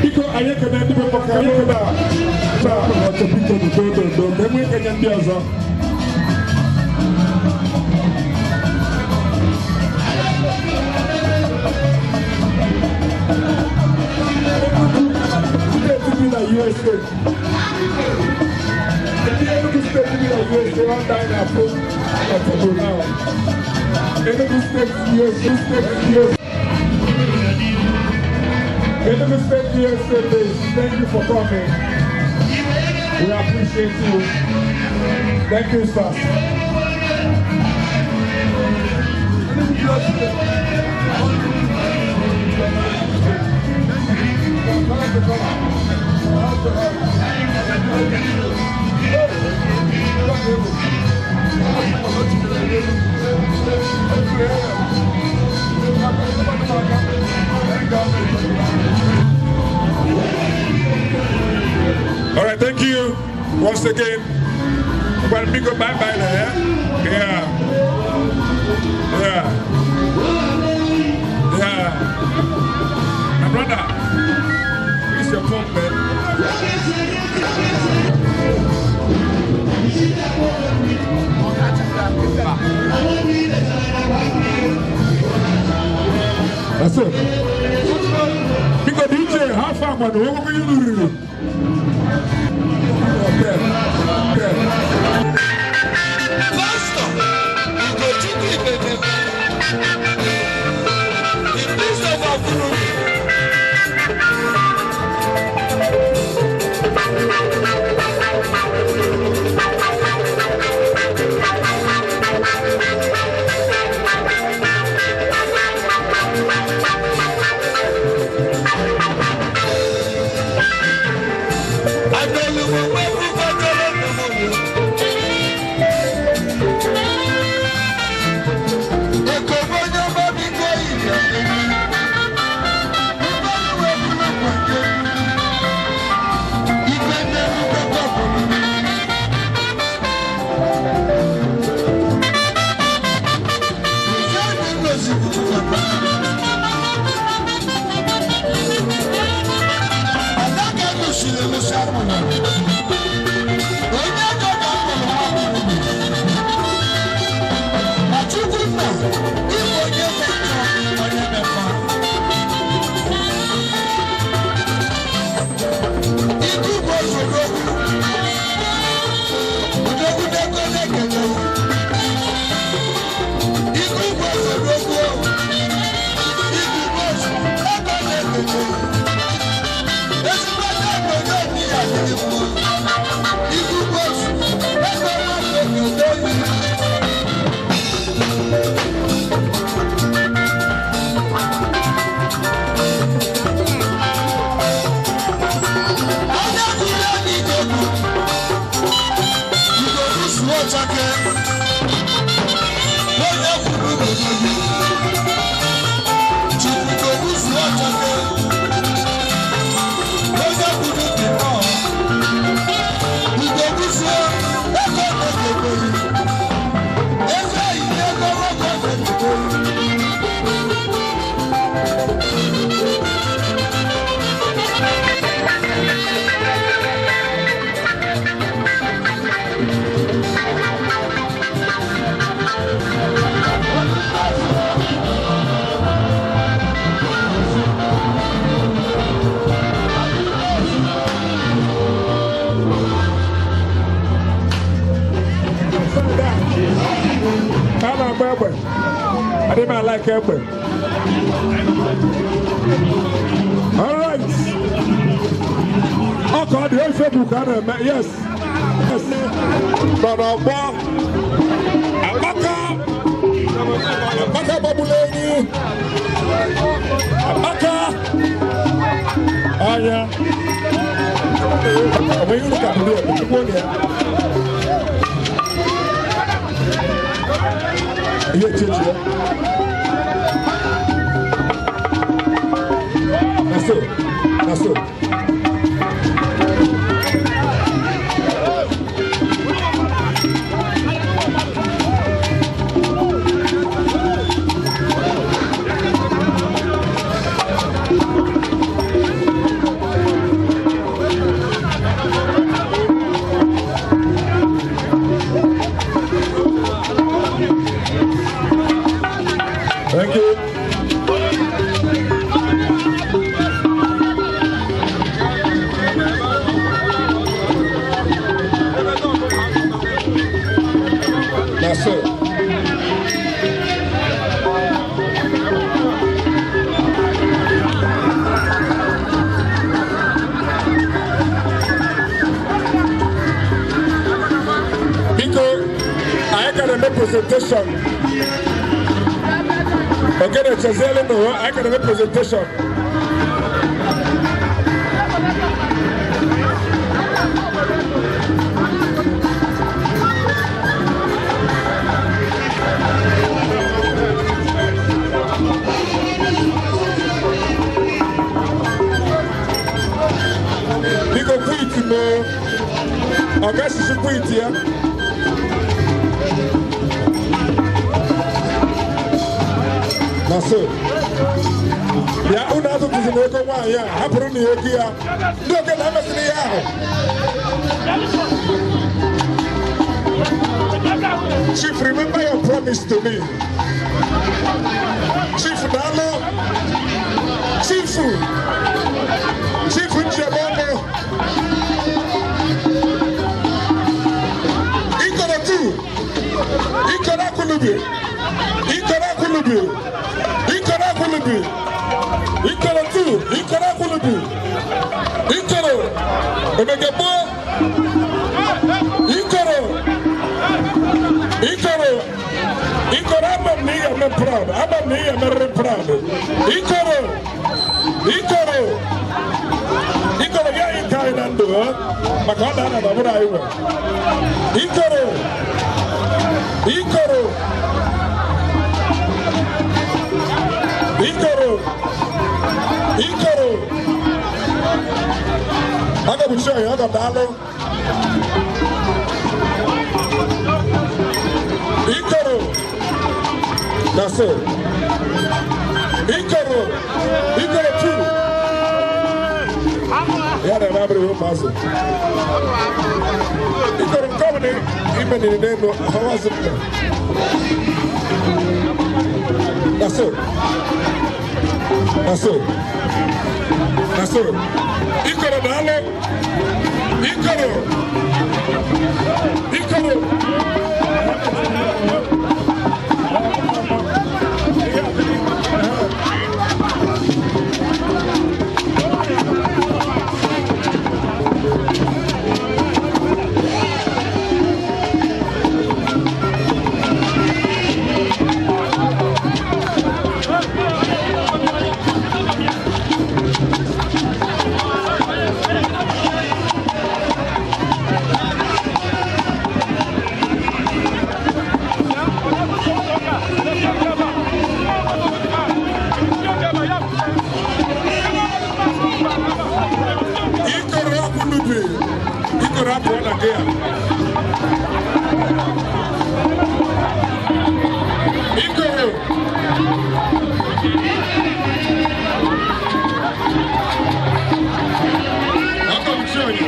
Biko anyị ekene ndị be maka anyị ekene a taa ọtọ biko dodo dodo ka enwe ekenye ndị ọzọ. Steeti bi na USA. Ndị Enugu steeti bi na USA ọ ndị anyị na-afụ na tebụl now. Enugu steeti USA steeti USA. Enugu State USA base, thank you for coming. We appreciate you. Thank you, sir. All right, thank you once again. Well, we go bye bye now, yeah? Yeah. Yeah. Yeah. My brother, it's your phone, man. That's it. Because DJ, how far, man? What were you doing? Okay. Okay. Pastor, Ugochukwu Ibebe, the priest of Afurumi. Aka ekpe. All right. Ọ ka ọ dị ofe bụ ka a na-eme. Yes. Yes. Nọ n'ọgbọ. Amaka. Amaka gbagburu enyi. Amaka. Anya. Ọ bụ ihe unu ka bụrụ ya, chukwu onye ya. Ihe echechi ya. Na so. Na so. Thank you. That's it. Biko, I got a presentation. Okay, the Chazelle, no, I can make presentation. Biko quit me. Oga shishi quit ya. Na so. Bịa unu azụtụzi na ego nwaanyị a hapụrụ na ego ya ndị oge na-emesịrị ya ahụ. Chief, remember your promise to me. Chief Dalo, Chief, Chief Njemono, Ikoro tu, Ikoro Akulubi, Ikoro Akulubi, Ikoro Akulubi, Ikoro tu, Ikoro Akulubi, Ikoro, Emegebo, Ikoro. Ikoro, Ikoro, ama m na ị ga-eme proud, ama m na ị ga-emerịrị proud. Ikoro, Ikoro, Ikoro, gị anyị nke anyị na ndụ ha, maka ọ na-ana na ọ bụrụ anyị nwe. Ikoro, Ikoro, Ikoro, Ikoro, aga m chi ọhịa, aga m daalụ. Ikoro, that's it. Ikoro, Ikoro two. Yeah, the number of us. Ikoro, come in. Even in the name of how was it? That's it. That's it. That's it. Ikoro, dale. Ikoro, Ikoro. Ikoro apụọ na gị a. Ikoro. Aka m chi onye.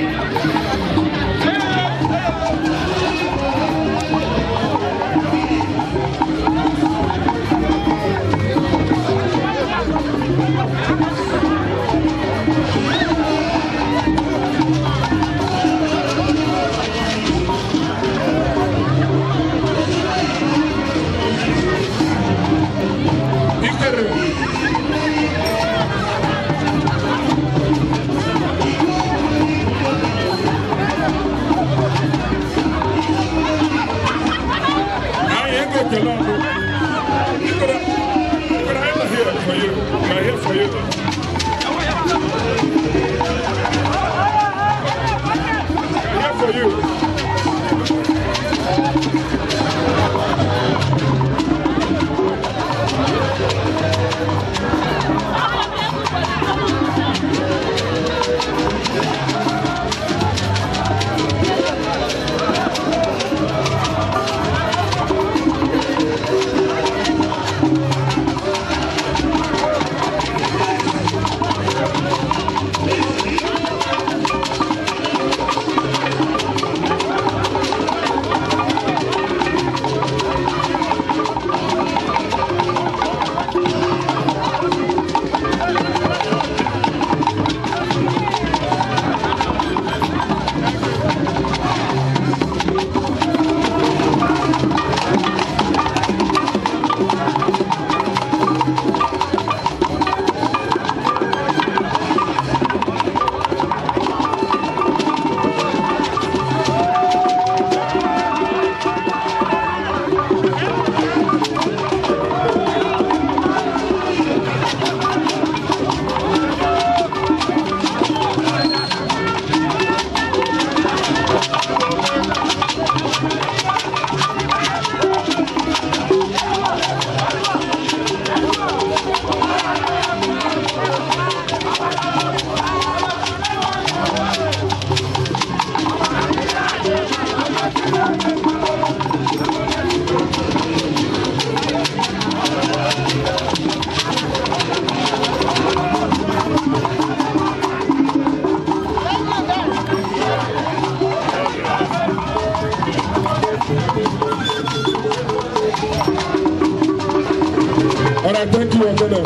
you, Ogene.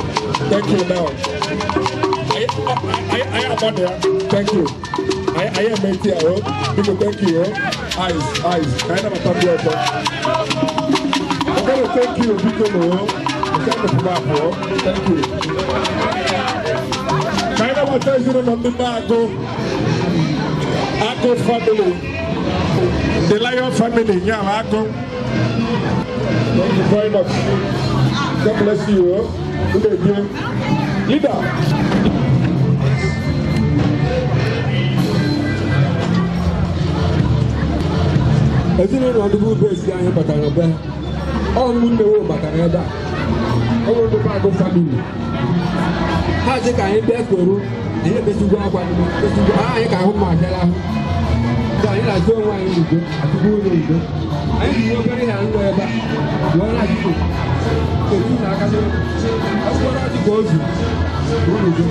Thank you now. I am on there. Thank you. I am here. Biko, thank you. Eyes, eyes. Kind of a top. Ogene, thank you. Biko, no. Thank you. Kind of a treasure on the Bago. Ako family. The Lion family. Yeah, Ako. Thank you very much. God bless you. Good day. Leader. Ezinụlọ ndị bụ besi anyị batara be ọ ụmụnne wo batara ebe a ọ bụ ndị Bago family ha sị ka anyị bịa kwuru anyị emesigwo akwa emesigwo anyị ka ahụ ma bịara ahụ ndị anyị na-azụ onwe anyị n'udo atụgbu onye udo anyị ji obere ihe nọ ebe a wee na-adịkwu etu na aka n'obi ọkpọrọ ọdị ka ozu ruo n'udo.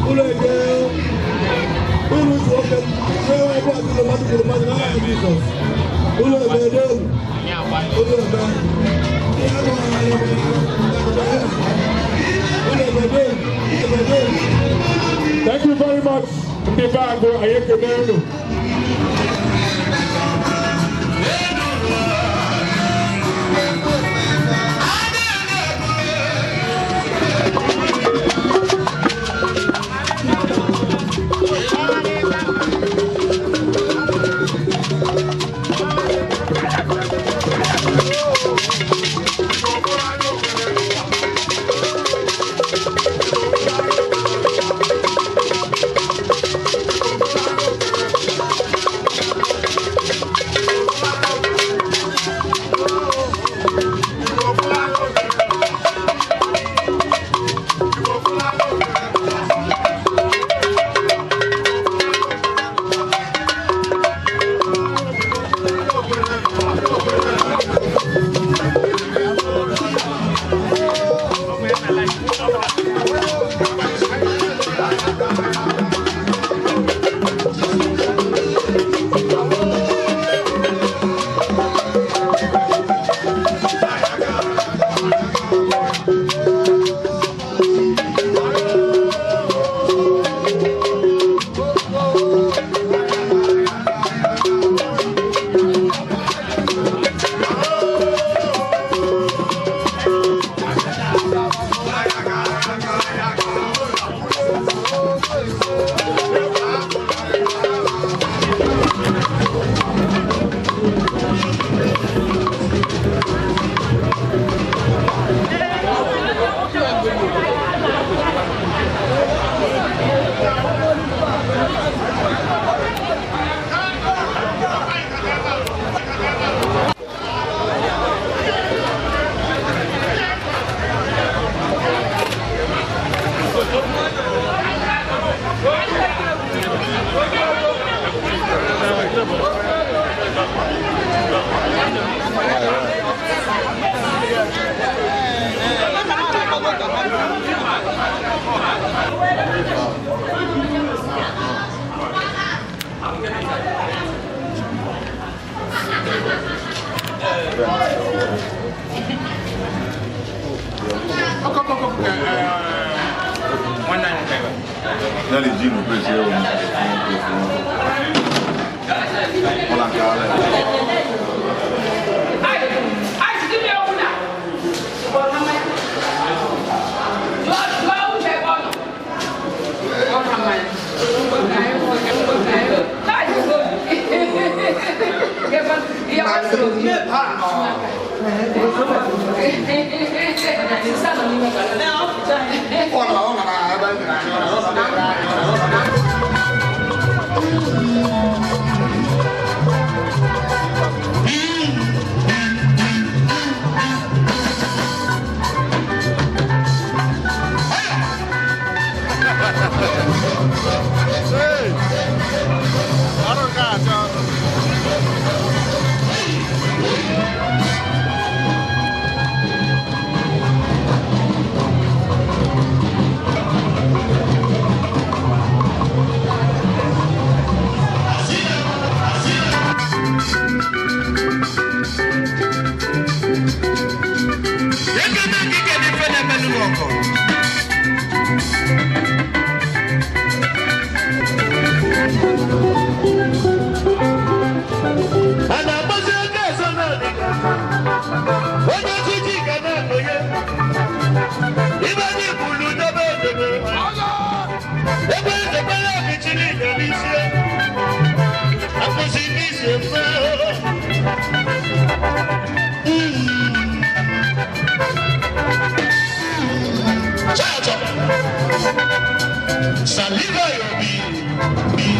Ụlọ eke ụlọ ụzọ oke nwewe ebe ọdịla mmadụ kwuru mmadụ n'aha Jizọs. Ụlọ ebe ede ụlọ ebe ụlọ ebe ede ebe ede. Thank you very much. Ndị Bago, anyị ekele unu. Mere m ọgọ. A na-agbazi aka ọzọ naanị onye ojiji ga na-anọnye ibe anyị kwuru debe edebe ebe edekwara ọchịchịrị ga n'isi akwụsị n'isi mma. Chacha Saliva Yobi.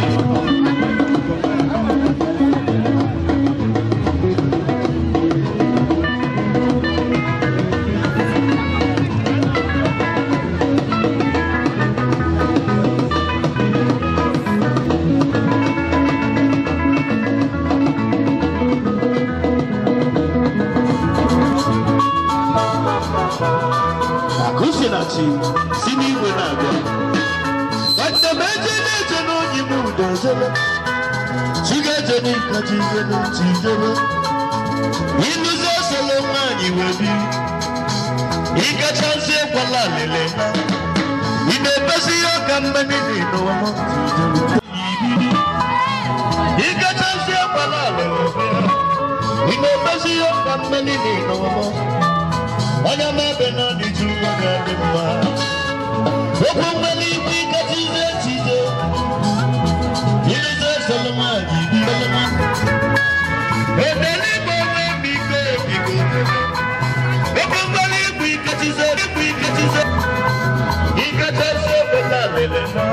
Akụsinachi si n'igwe na-abịa. Nwanne m eje na-eje n'onye m udo ejele. Chi ga-eje n'ịka chi je n'ntị jebe. Ịlụzi esolo nwaanyị wee biri. Ịkachazi ekwala lele na. Ị na-ebezi ihe ọka mmeni n'ụwa m ntị jebe. Ịkachazi ekwala lele na. Ị na-ebezi ihe ọka mmeni n'ụwa m. Onye mebe na ọdịju nwa ga-adị mma. Okwu nwere igwe ịkacha ize echiche. Ịlụzi esolo nwaanyị biri. Odenigbo nwe m ike ebiko. Okwu nwere igwe ịkacha ize igwe ịkacha ize. Ịkacha isi obodo alele na.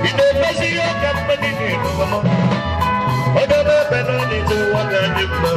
Ị na-emezi ihe ọka mma niile n'ụwa m. Onye mebe na ọdịju nwa ga-adị mma.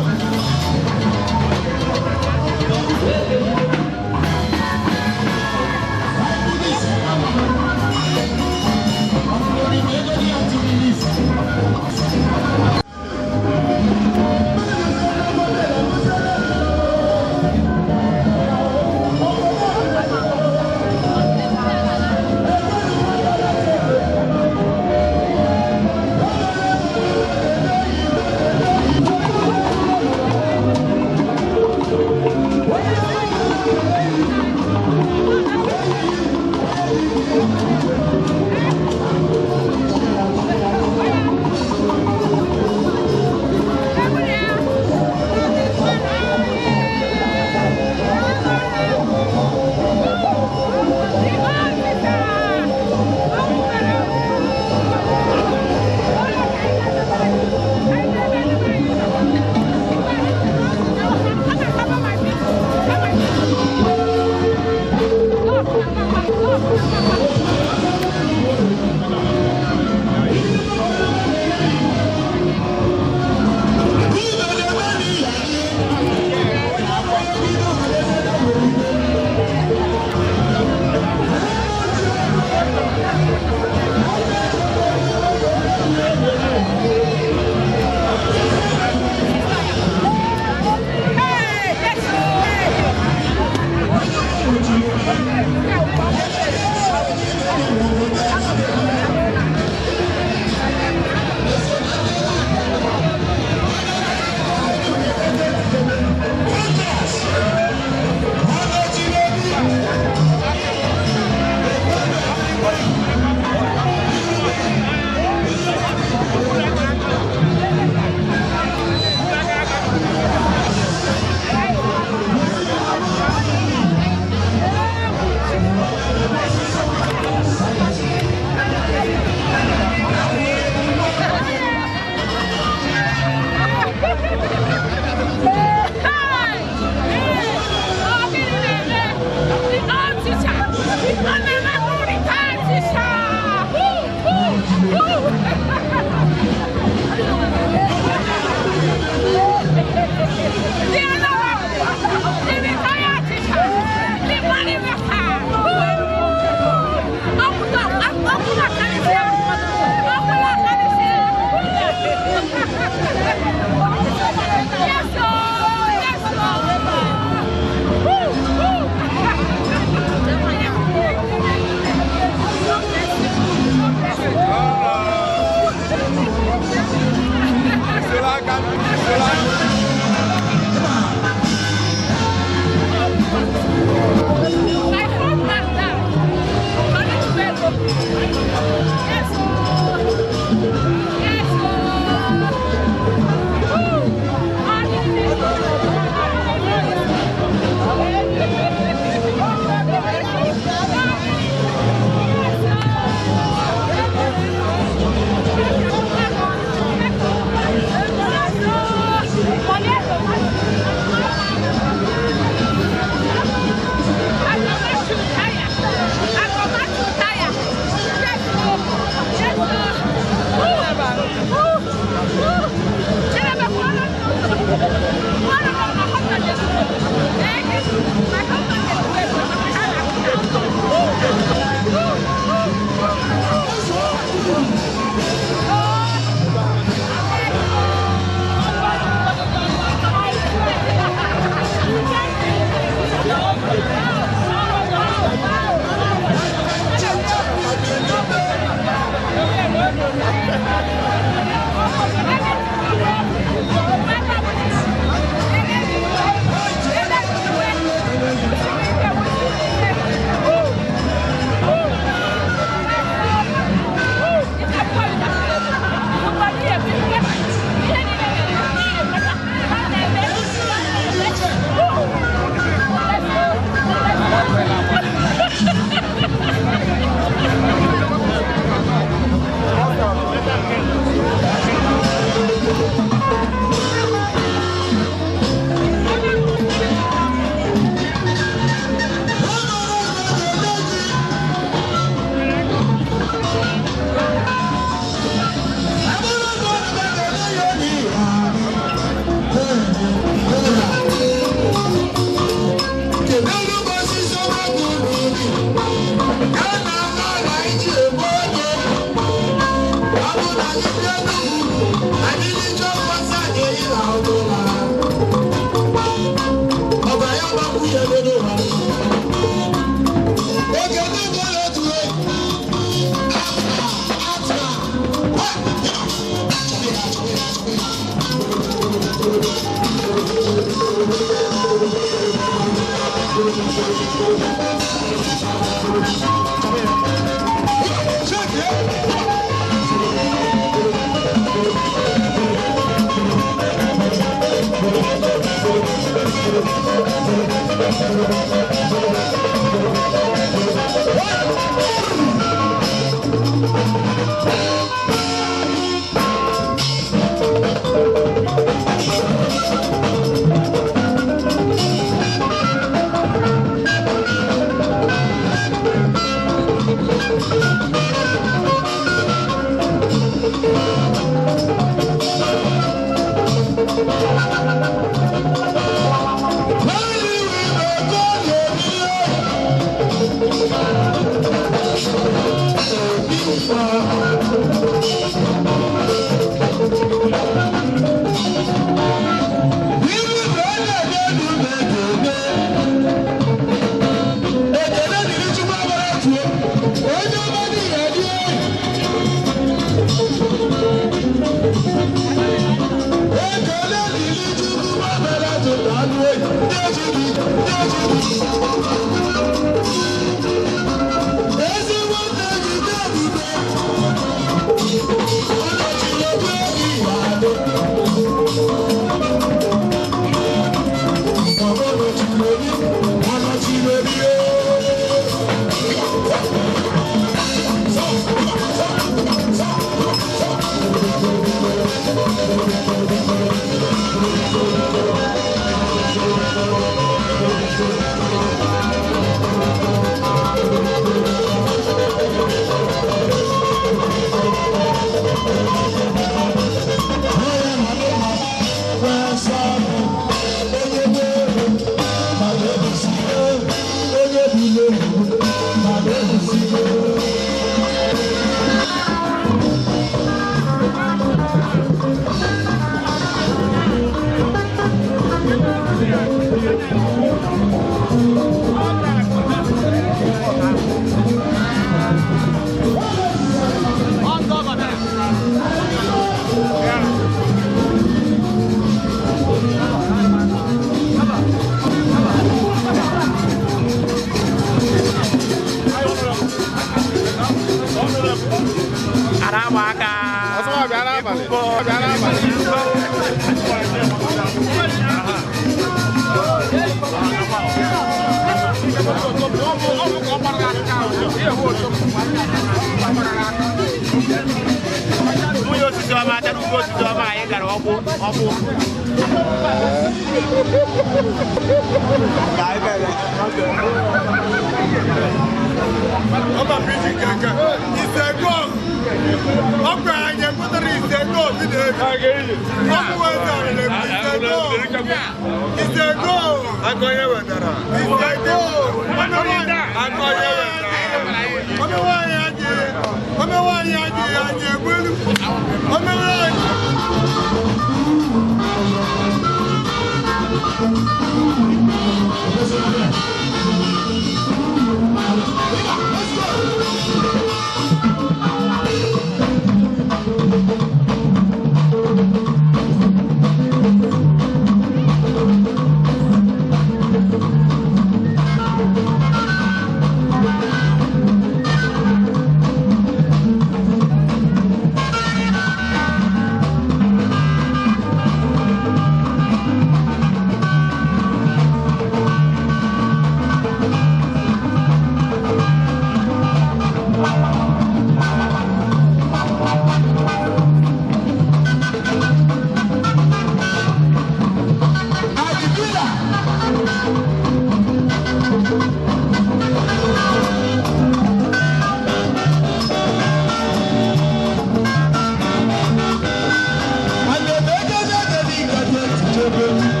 Thank you.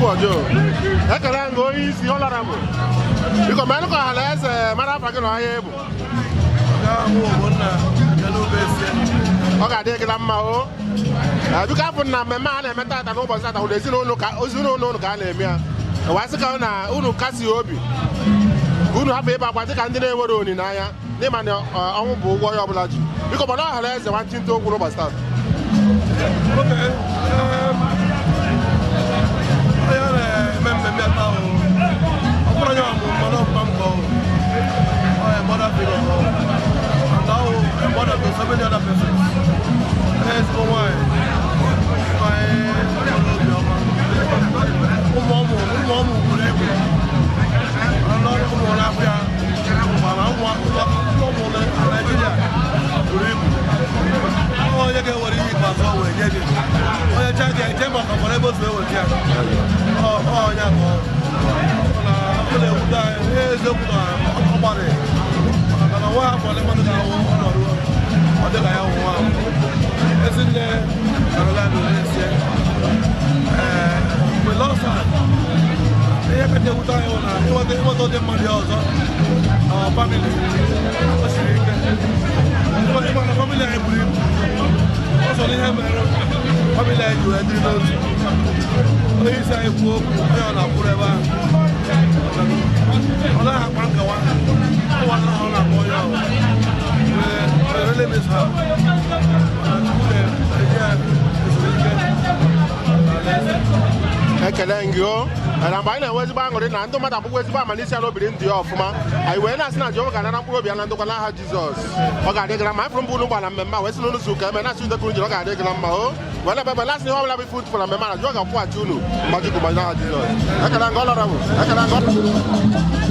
Ojo. Ekele nga onye isi honorable. Biko menụ ka ọha na eze mara afa gị na ọhịa ebu. Ọ ga-adị gị na mma o. Biko afọ na mmemme a na-eme tata n'ụbọchị tata hụrụ ezinụlọ ka ezinụlọ unu ka a na-eme ya. Wee sị ka na unu kasi obi ka unu hapụ ịba akwa dịka ndị na-enwere olileanya n'ịma na ọnwụ bụ ụgwọ onye ọbụla ji. Biko gbado ọha na eze nwantịntị okwu n'ụbọchị tata. Ekele gị o. Na mgbe anyị na-enwe ezigbo aṅụrị na ndị mmadụ akwụkwọ ezigbo ama n'isi ala obiri ndụ ya ọfụma, anyị wee na-asị na Jehova ga-anara mkpụrụ obi ya na ndokwa n'aha Jizọs. Ọ ga-adị gị na mma. Anyị fụrụ mbụ unu gbara mmemme a wee sị na unu zu ka eme na-asị udekuru njiri ọ ga-adị gị na mma o. Wee na-ebe na-asị na ihe ọbụla bụ ife utu na mmemme a na Jehova ga-akwụghachi unu mgbaji kwụ n'aha Jizọs. Ekele gị ọlọrọ bụ. Ekele gị.